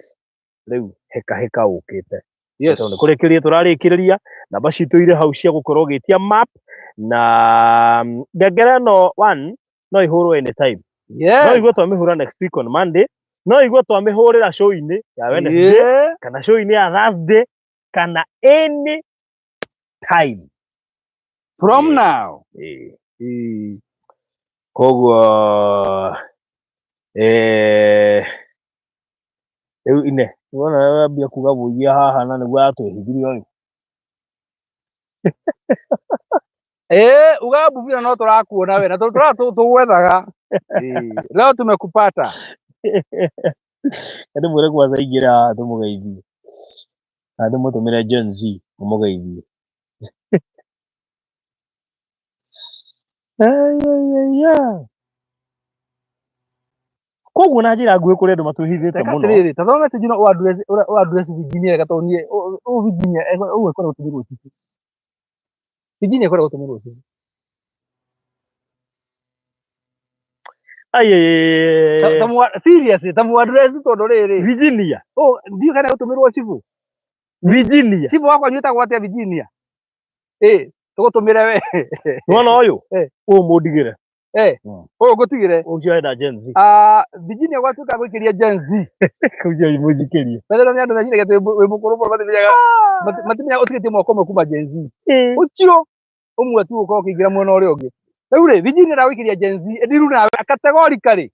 rĩu hĩka hĩka ũkĩte. Yes. Tondũ nĩ kũrĩkĩrĩria tũrarĩkĩrĩria, namba citũ irĩ hau cia gũkorwo ũgĩtia map, na ngengere ĩno one no ĩhũrwo anytime. Yes. No igue twamĩhũra next week on Monday, no igue twamĩhũrĩra show-inĩ ya Wednesday, kana show-inĩ ya Thursday, kana any time. From now. Koguo rĩu ine wona wambia kuga mũiya haha na nĩguo atwĩhithirie ũyũ. Uga mbubira no tũrakuona we na tũgwethaga. Leo tumekupata. Ndĩmwĩre kwanza aingĩre haha tũmũgeithie. Na ndĩmũtũmĩre Gen Z mũmũgeithie. Koguo na njĩra nguhĩ kũrĩ andũ matwĩhithĩte mũno. Atĩrĩrĩ, ta thoma message ĩno ũ address Virginia wega tondũ niĩ ũyũ Virginia ũguo ekwenda gũtũmĩrwo cibũ. Virginia ekwenda gũtũmĩrwo cibũ. Seriously, ta mu address tondũ rĩrĩ. Virginia. Ũũ ndiũĩ kana egũtũmĩrwo cibũ. Virginia. Cibũ wakwa wĩtagwo atĩa Virginia? Tũgũtũmĩre we. Nĩwona ũyũ? Ũyũ mũndigĩre. Ũyũ ngũtigĩre. Ũcio enda Gen Z. Virginia gwatuĩka gũikĩria Gen Z. Ũcio mũnjikĩrie. Wetherwo nĩ andũ meciragia atĩ wĩ mũkũrũ mũno matimenyaga matimenyaga ũtigĩtie mwaka ũmwe kuma Gen Z. Ũcio ũmwe tu ũkorwo ũkĩingĩra mwena ũrĩa ũngĩ. Rĩu rĩ, Virginia ndagũikĩria Gen Z, ndiru nawe categorically.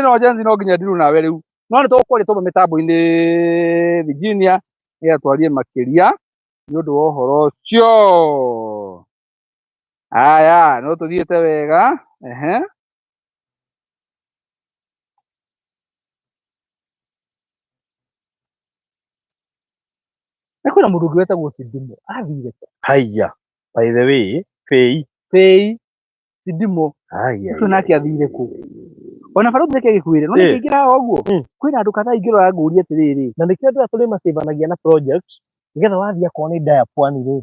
No Gen Z no nginya ndiru nawe rĩu. No nĩ tũgũkwaria tũmwe mĩtambo-inĩ Virginia nĩgetha twarie makĩria nĩ ũndũ wa ũhoro ũcio. Aya, no tũthiĩte wega. Ehe. Na kwĩna mũndũ ũngĩ wetagwo Sidimo, athire kũ? Haiya. By the way, Fei. Fei, Sidimo. Haiya. Ũcio nake athire kũ? Ona barothi reke gĩkwĩre no nĩkĩingĩra haha ũguo kwĩna andũ kadhaa ingĩrora ngũrie atĩrĩrĩ. Na nĩkĩo andũ aya tũrĩmacĩbanagia na project nĩgetha wathiĩ akorwo nĩ nda ya pwani rĩ,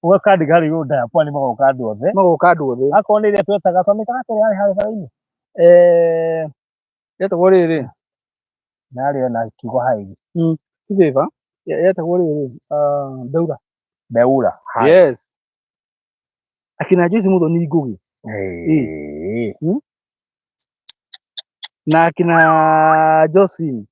ũgakandĩka harĩa igũrũ nda ya pwani, magoka andũ othe. Magoka andũ othe. Akorwo nĩ ĩrĩa twetaga, twamĩtaga atĩa yarĩ harĩa bara-inĩ? Yetagwo rĩrĩ. Narĩ na kiugo haigi. Ti favor, yetagwo rĩrĩ, Beura. Beura. Yes, akina Joyce Muthoni Ngugi na akina Josephine.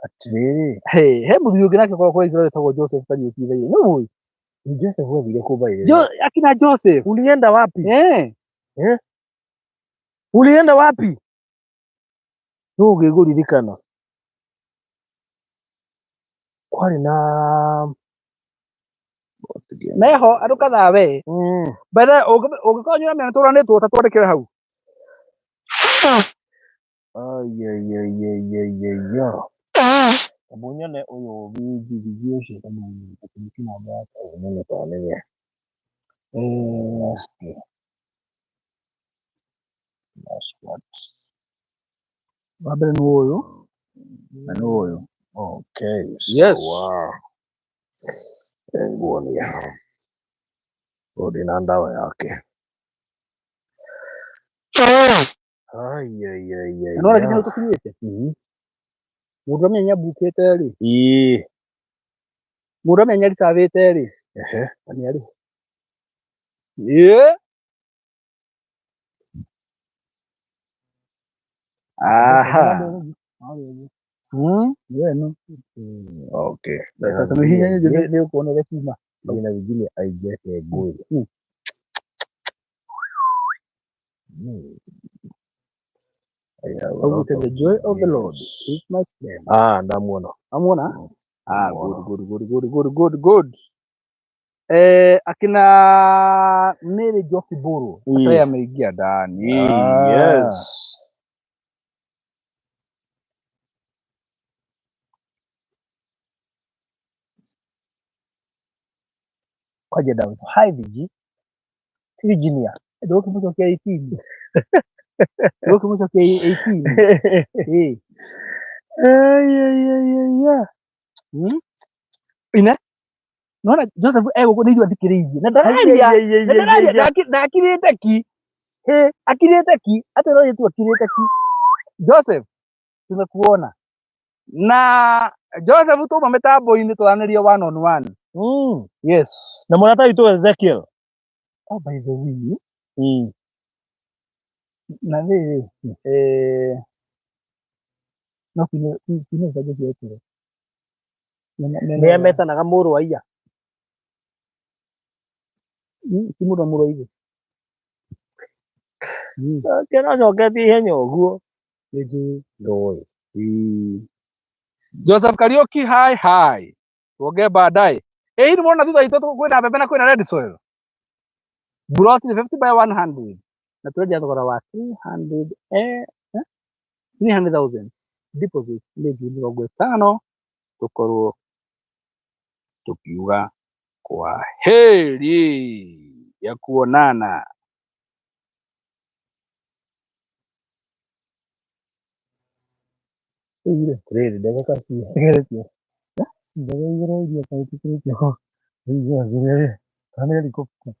Atĩrĩrĩ. He mũthuri ũngĩ nake ũkoragwo kũrĩa Israel wĩtagwo Joseph Kariuki thaĩ nĩ ũĩ? Joseph wathire kũ by the way? Akina Joseph. Ulienda wapi? Eh. Ulienda wapi? Nũ ũngĩngũririkana? Kwarĩ na Meho andũ kadhaa we. By the way, ũngĩkorwo nĩ ũramenya tũranĩtwo ta twandĩkĩre hau. Ai, ai, ai, ai, ai, ai, ai. Hebu nyone ũyũ viji ũcio kamũnyite namba yake nyone kana nĩwe. That's what. Wa mbere nĩ ũyũ na nĩ ũyũ. Okay. Yes. Wow. Nguonia. Ũyũ ndĩna ndawa yake. Ai, ai, ai, ai. Na nĩwona nginya hau tũkinyĩte. Mũndũ amenya nĩambukĩte rĩ. Mũndũ amenya nĩaricabĩte rĩ. Na nĩarĩhe. Ĩĩ. Aha. Nĩ ĩno. Okay. Tondũ hihi nĩ ũkuona ũrĩa kiuma. Ndĩna Virginia aingĩte ngũĩ. Augĩte the joy of the Lord is my strength. Ah, ndamuona. Amuona? Ah, Ndamuona. good, good, good, good, good, good, good. Akina Mary Joki Buru hata ameingia ndani. Yes. Kwaje David. Hi Vigi. Virginia. Ndũkĩmũcokia 18. Ndũkĩmũcokia 18. Eh. Ay, ay, ay, ay, ay. Ine? Nona Joseph egũkũ nĩ ithuĩ athikĩrĩirie. Na ndararia. Na ndararia na akirĩte ki. He, akirĩte ki. Atĩ no tu akirĩte ki. Joseph, tumekuona. Na Joseph tuma mĩtambo-inĩ twaranĩrie one on one. Yes. Na mũrata witũ Ezekiel. Oh, by the way, na rĩrĩ, no kine ũcenjetie ekĩre. Nĩ metanaga mũrũ wa iya. Ti mũndũ wa mũrũ wa ithe. Kĩracoketie ihenya ũguo. Nĩ njũĩ. Ndũĩ. Joseph Kariuki, hi hi. Tuongee baadaye. Hii nimeona thutha itũ kwĩna mbembe na kwĩna red soil. Plot ni 50 by 100. Na turendia thogora wa 300 300,000. Deposit nĩ ngiri mĩrongo ĩtano tũkorwo tukiuga kwa heri ya kuonana. Rĩrĩ ndagĩka cigeretie. Ndege igeretie kaĩtĩkĩrĩtio kũingĩra kana nĩ helicopter.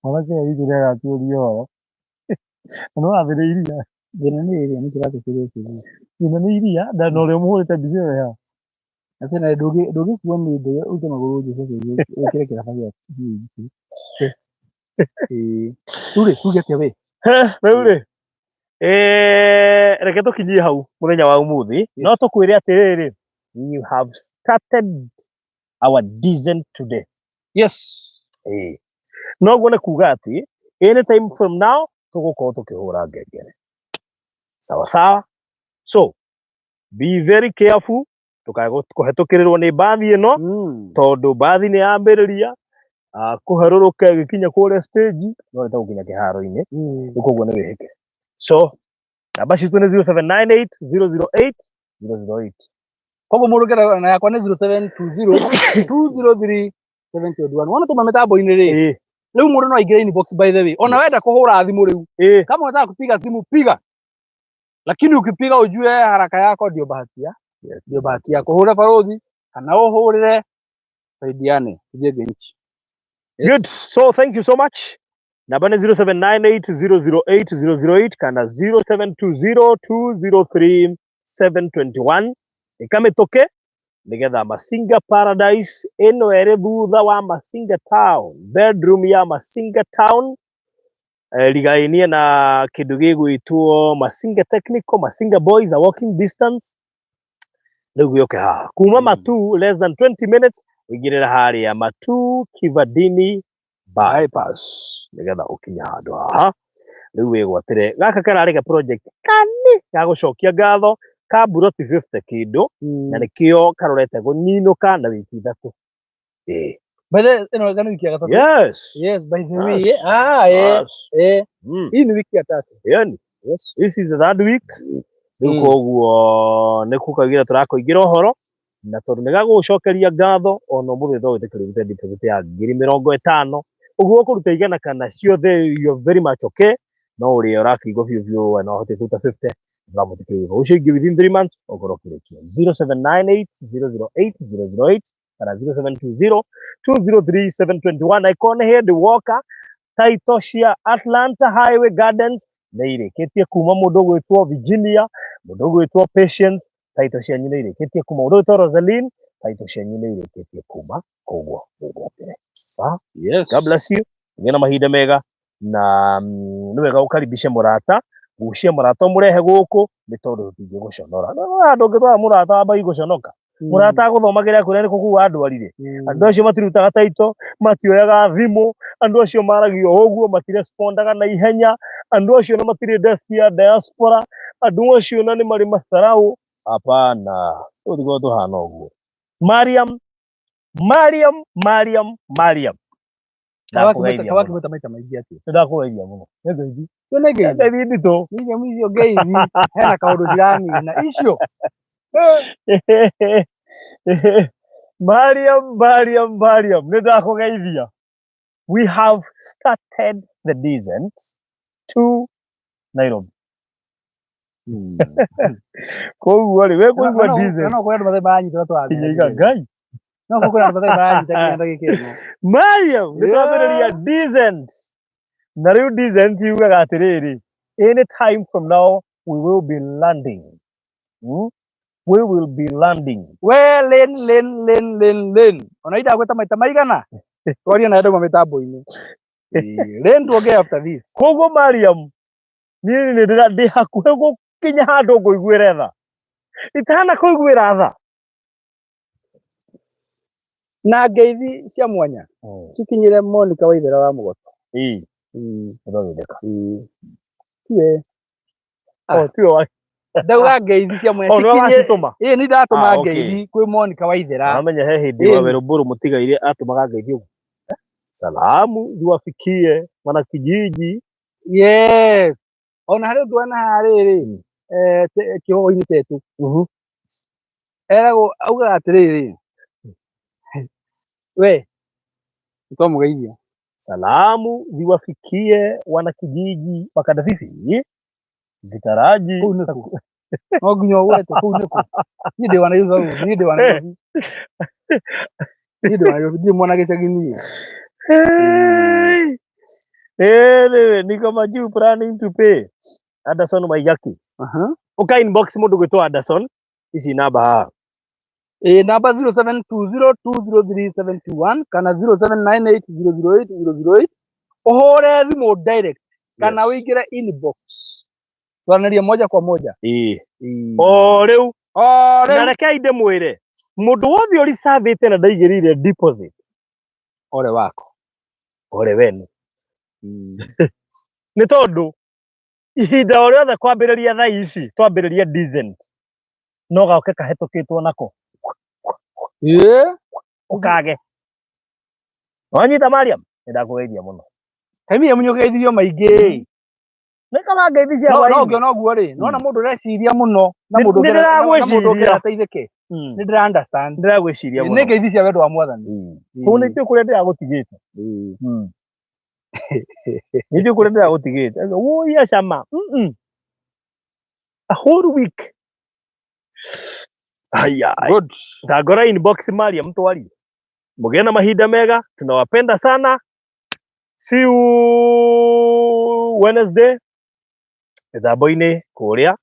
Mwanake ũyũ witũ nĩagatuũria ũhoro. Na no athĩrĩirie. Thĩna nĩ ĩrĩa nĩ kĩratũ kĩrĩkĩrĩe. Thĩna nĩ iria na ũrĩa ũmũhũrĩte mbica ĩyo ĩ haha. Atĩ na ndũngĩkuo nĩ ndege ũite magũrũ nja ũcoke wĩkĩre kĩraba gĩaku. Ĩĩ. Rĩu rĩ, tuge atĩa we? Rĩu rĩ, reke tũkinyie hau mũthenya wa ũmũthĩ. No tũkwĩre atĩrĩrĩ, you have started our descent today. Yes. Noguo nĩ kuga atĩ anytime from now tũgũkorwo tũkĩhũra ngengere. Sawa sawa. So be very careful ndũkae kũhetũkĩrĩrwo nĩ mbathi ĩno, tondũ mbathi nĩ yambĩrĩria kũherũrũka ĩgĩkinya kũrĩa stage no ĩta gũkinya kĩharo-inĩ. Rĩu koguo nĩ wĩhĩke. So namba citũ nĩ 0798 008 008. Koguo mũndũ ũngĩenda na yakwa nĩ 0720 203 721. Wona tuma mĩtambo-inĩ rĩ, Rĩu mũndũ no aingĩre inbox, by the way, ona Yes. wenda kũhũra thimũ rĩu, kama unataka kupiga simu piga, lakini ukipiga ujue haraka yako ndio bahati ya ndio bahati yako. Hũra barothi kana ũhũrĩre, saidiane tujenge nchi. Yes. Good. So thank you so much. Namba nĩ 0798008008 kana 0720203721. Ĩkamĩtũke nĩgetha Masinga Paradise ĩno ĩrĩ thutha wa Masinga Town, bedroom ya Masinga Town, rigainie na kĩndũ gĩgwĩtwo Masinga Technical, Masinga Boys, a walking distance. Rĩu gĩũke haha kuma Matu, less than 20 minutes ũingĩrĩra harĩa Matu Kivandini bypass nĩgetha ũkinye handũ haha. Rĩu wĩgwatĩre gaka kararĩ ga project kani ga gũcokia ngatho ka buroti 50 kĩndũ, na nĩkĩo karorete kũninũka na wiki 3. Ĩĩ. By the way, ĩno gani wiki ya gatatũ. Yes. Yes, by the way. Yes. Ah, eh. Yes. Eh. Hii ni wiki ya tatu. Yani, Yes. this is the third week. Rĩu koguo nĩ kũkaigĩra tũrakũigĩra ũhoro, na tondũ nĩ gagũgũcokeria ngatho, ona ũmũthĩ no wĩtĩkĩre ũrute deposit ya 50,000, ũguo ũkũruta 100 kana ciothe, you're very much okay. No ũrĩa ũrakĩigua biũ biũ we no ahote kũruta 50, ndũramwĩtĩkĩria gwĩka ũcio ingĩ within 3 months ũkorwo ũkĩrĩkia. 0798008008 kana 0720203721. Na ĩkorwo nĩ hĩndĩ woka, title cia Atlanta Highway Gardens nĩ irĩkĩtie kuma mũndũ ũgwĩtwo Virginia, mũndũ ũgwĩtwo Patience, title cianyu nĩ irĩkĩtie kuma mũndũ ũgwĩtwo Rosaline, title cianyu nĩ irĩkĩtie kuma, koguo wĩgwatĩre. Sawa? Yes. God bless you. Ũgĩe na mahinda mega, na nĩ wega ũkaribishe mũrata, gucie mũrata ũmũrehe gũkũ, nĩ tondũ tũtingĩgũconora. No handũ ũngĩtwara mũrata wamba igũconoka. Mũrata agũthomagĩra kũrĩa nĩ kũu andwarire. Andũ acio matirutaga title, matioyaga thimũ, andũ acio maragia o ũguo, matirespondaga na ihenya, andũ acio na matirĩ desk ya diaspora, andũ acio na nĩ marĩ macarau. Hapana, tũtigwo tũhana ũguo. Mariam, Mariam, Mariam, Mariam. Ndakũgeithia mũno. Wakĩmwĩta maita maingĩ atĩa? Ndakũgeithia mũno. Nĩ ngeithi. Cio nĩ ngeithi. Ngeithi nditũ. Nĩ icio ngeithi. Hena kaũndũ ciranina. Icio. Mariam, Mariam, Mariam, nĩ ndakũgeithia. We have started the descent to Nairobi. Koguo rĩ, we kũigua descent No kũrĩ andũ matarĩ maranyita ũrĩa kinya iga tũrathiĩ. Ngai. No kũrĩ andũ matarĩ maranyita nginya ndagĩka ĩno. Mariam, nĩ twambĩrĩria descent. Na rĩu descent yugaga atĩrĩrĩ, any time from now we will be landing. We will be landing. We lin lin lin lin lin. Ona indagwĩta maita maigana. Twarie na andũ mĩtambo-inĩ. Lin tuongee after this. Koguo Mariam, niĩ nĩ ndĩra ndĩ hakuhĩ gũkinya handũ ngũiguĩre tha. Itana kũiguĩra tha. Na ngeithi cia mwanya cikinyire Monica Waithera wa Mũgoto. Ĩĩ, ũrothondeka. Tiwe. Oh, tiwe wa. Ndauga ngeithi cia mwanya Oh, nĩwe cikinyire. wacitũma. Ĩĩ nĩ ndatũma Ah, okay. ngeithi kwĩ Monica Waithera. Amenya he hĩndĩ wa Ĩĩ. Werũmbũrũ mũtigaire atũmaga ngeithi ũguo. Salamu ziwafikie wanakijiji. Yes. Ona harĩ ũngĩ wana harĩrĩ kĩhogo-inĩ tetu. Eragwo augaga atĩrĩrĩ, we nĩtwamũgeithia. Salamu ziwafikie wanakijiji wa Kadafifi. Vitaraji. Kũu nĩkũ? No nginya ũgwete kũu nĩkũ? Niĩ ndĩ wa Nairobi, niĩ ndĩ wa Nairobi. Niĩ ndĩ wa Nairobi, ndirĩ mwana gĩcagi niĩ. Hey! Anyway, niko majuu planning to pay. Anderson Waigaki. Aha. Uka inbox mũndũ gwĩtwo Anderson. Ici namba haha. Ĩĩ namba 0720203721 kana 0798008008, ũhũre thimũ direct kana Yes. ũingĩre inbox. Twaranĩrie moja kwa moja. Ĩĩ. O rĩu. O Na rĩu. rekei ndĩmwĩre, mũndũ wothe ũricabĩte na ndaigĩrĩire deposit, Ole wako. Ole wenu. Nĩ tondũ ihinda o rĩothe kwambĩrĩria thaa ici twambĩrĩria descent, no goke kahĩtũkĩtwo nako. Ĩĩ. Ũkage. Wanyita Mariam? Nĩ ndakũgeithia mũno. Kaimire mũnyũgeithirio maingĩ. Nĩ kaba ngeithi cia No no hwaĩ-inĩ. ũngĩona ũguo rĩ, nona mũndũ ũreciria mũno na Nĩ- mũndũ nĩ ũngĩenda- na mũndũ ndĩragwĩciria. ũngĩenda ateithĩke. Nĩ ndĩra understand. Ndĩragwĩciria mũno. Nĩ ngeithi cia wendo wa Mwathani. Kũu nĩ ithuĩ kũrĩa ndĩragũtigĩte. Nĩ kũrĩa ndĩragũtigĩte. Wũi acama. A whole week. Haya. Good. Ndangora inbox Maria mtwarie. Mugĩe na mahinda mega, tunawapenda sana. See you Wednesday mĩtambo-inĩ kũrĩa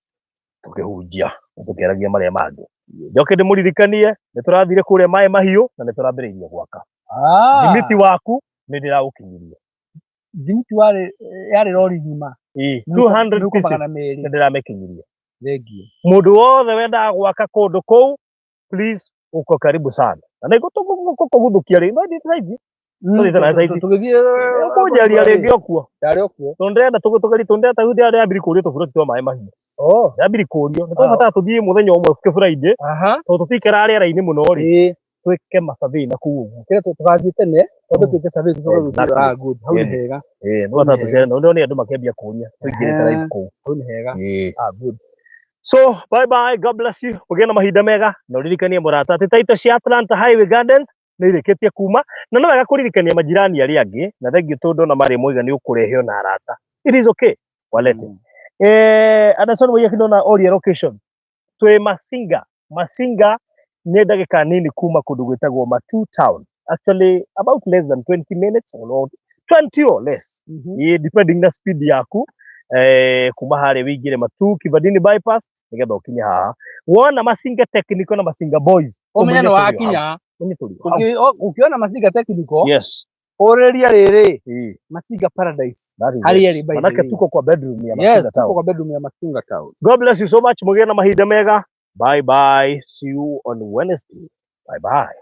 tũkĩhunjia na tũkĩaragia marĩa mangĩ. Njoke ndĩmũririkanie nĩ tũrathire kũrĩa maĩ mahiũ na nĩ tũrambĩrĩirie gwaka. Thimiti waku nĩ ndĩraũkinyirie. Thimiti warĩ yarĩ rori ng'ima. Ĩĩ, 200 Mĩhuko pieces magana merĩ. nĩ ndĩramĩkinyirie. Thengiũ. Mũndũ wothe wendaga gwaka kũndũ kũu, please uko karibu sana. Na nĩngũkũguthũkia rĩ, no ndĩ saizi. Tũthiĩte na saizi. Tũgĩthiĩ Ũkũnjaria rĩngĩ o kuo. Ndarĩ o kuo. Tondũ ndĩrenda tũgerie tondũ ndĩrenda tarĩu ndĩrambiri kũrio tũburoti twa maĩ mahiũ. Oh. Ndĩrambiri kũrio. Nĩ tũbatara tũthiĩ mũthenya ũmwe kĩ Friday tondũ tũtikara rĩera-inĩ mũno rĩ. Twĩke masurvey na kũu ũguo. Kĩrĩa tũgathiĩ tene tondũ twĩke survey tũcoke Exactly. gũthiĩ. Ah, good. Hau nĩ hega. Ĩĩ, nĩ batara tũcere na nĩ andũ makĩambia kũria tũingĩrĩte live kũu. Hau nĩ hega. Ĩĩ. Ah, good. So, bye bye, God bless you. Ũgĩe na mahinda mega na ũririkanie mũrata atĩ taito cia Atlanta Highway Gardens nĩ irĩkĩtie kuma na no wega kũririkania majirani arĩa angĩ na thengiũ tondũ ona marĩ moiga nĩ ũkũrehe ona arata. It is okay. Walete. Anderson Waiyaki ndona oria location. Twĩ Masinga. Masinga nĩ ndagĩka nini kuma kũndũ gwĩtagwo Matu Town. Actually about less than 20 minutes or 20 or less. Ĩĩ, depending na speed yaku kuma harĩa wĩingĩre Matu Kivandini bypass nĩgetha ũkinye haha. Wona Masinga Technical na Masinga Boys Ũmenye nĩ ũmenye tũrĩ o hau. wakinya. Ũmenye tũrĩ o hau. Ũkĩona Masinga Technical, Yes. ũrĩria rĩrĩ Ĩĩ, Masinga Paradise. that is Harĩa it. ĩrĩ by the Manake way. tuko kwa bedroom ya Yes, Masinga tuko Town. kwa bedroom ya Masinga Town. God bless you so much. Mũgĩe na mahinda mega. Bye bye. See you on Wednesday. Bye bye.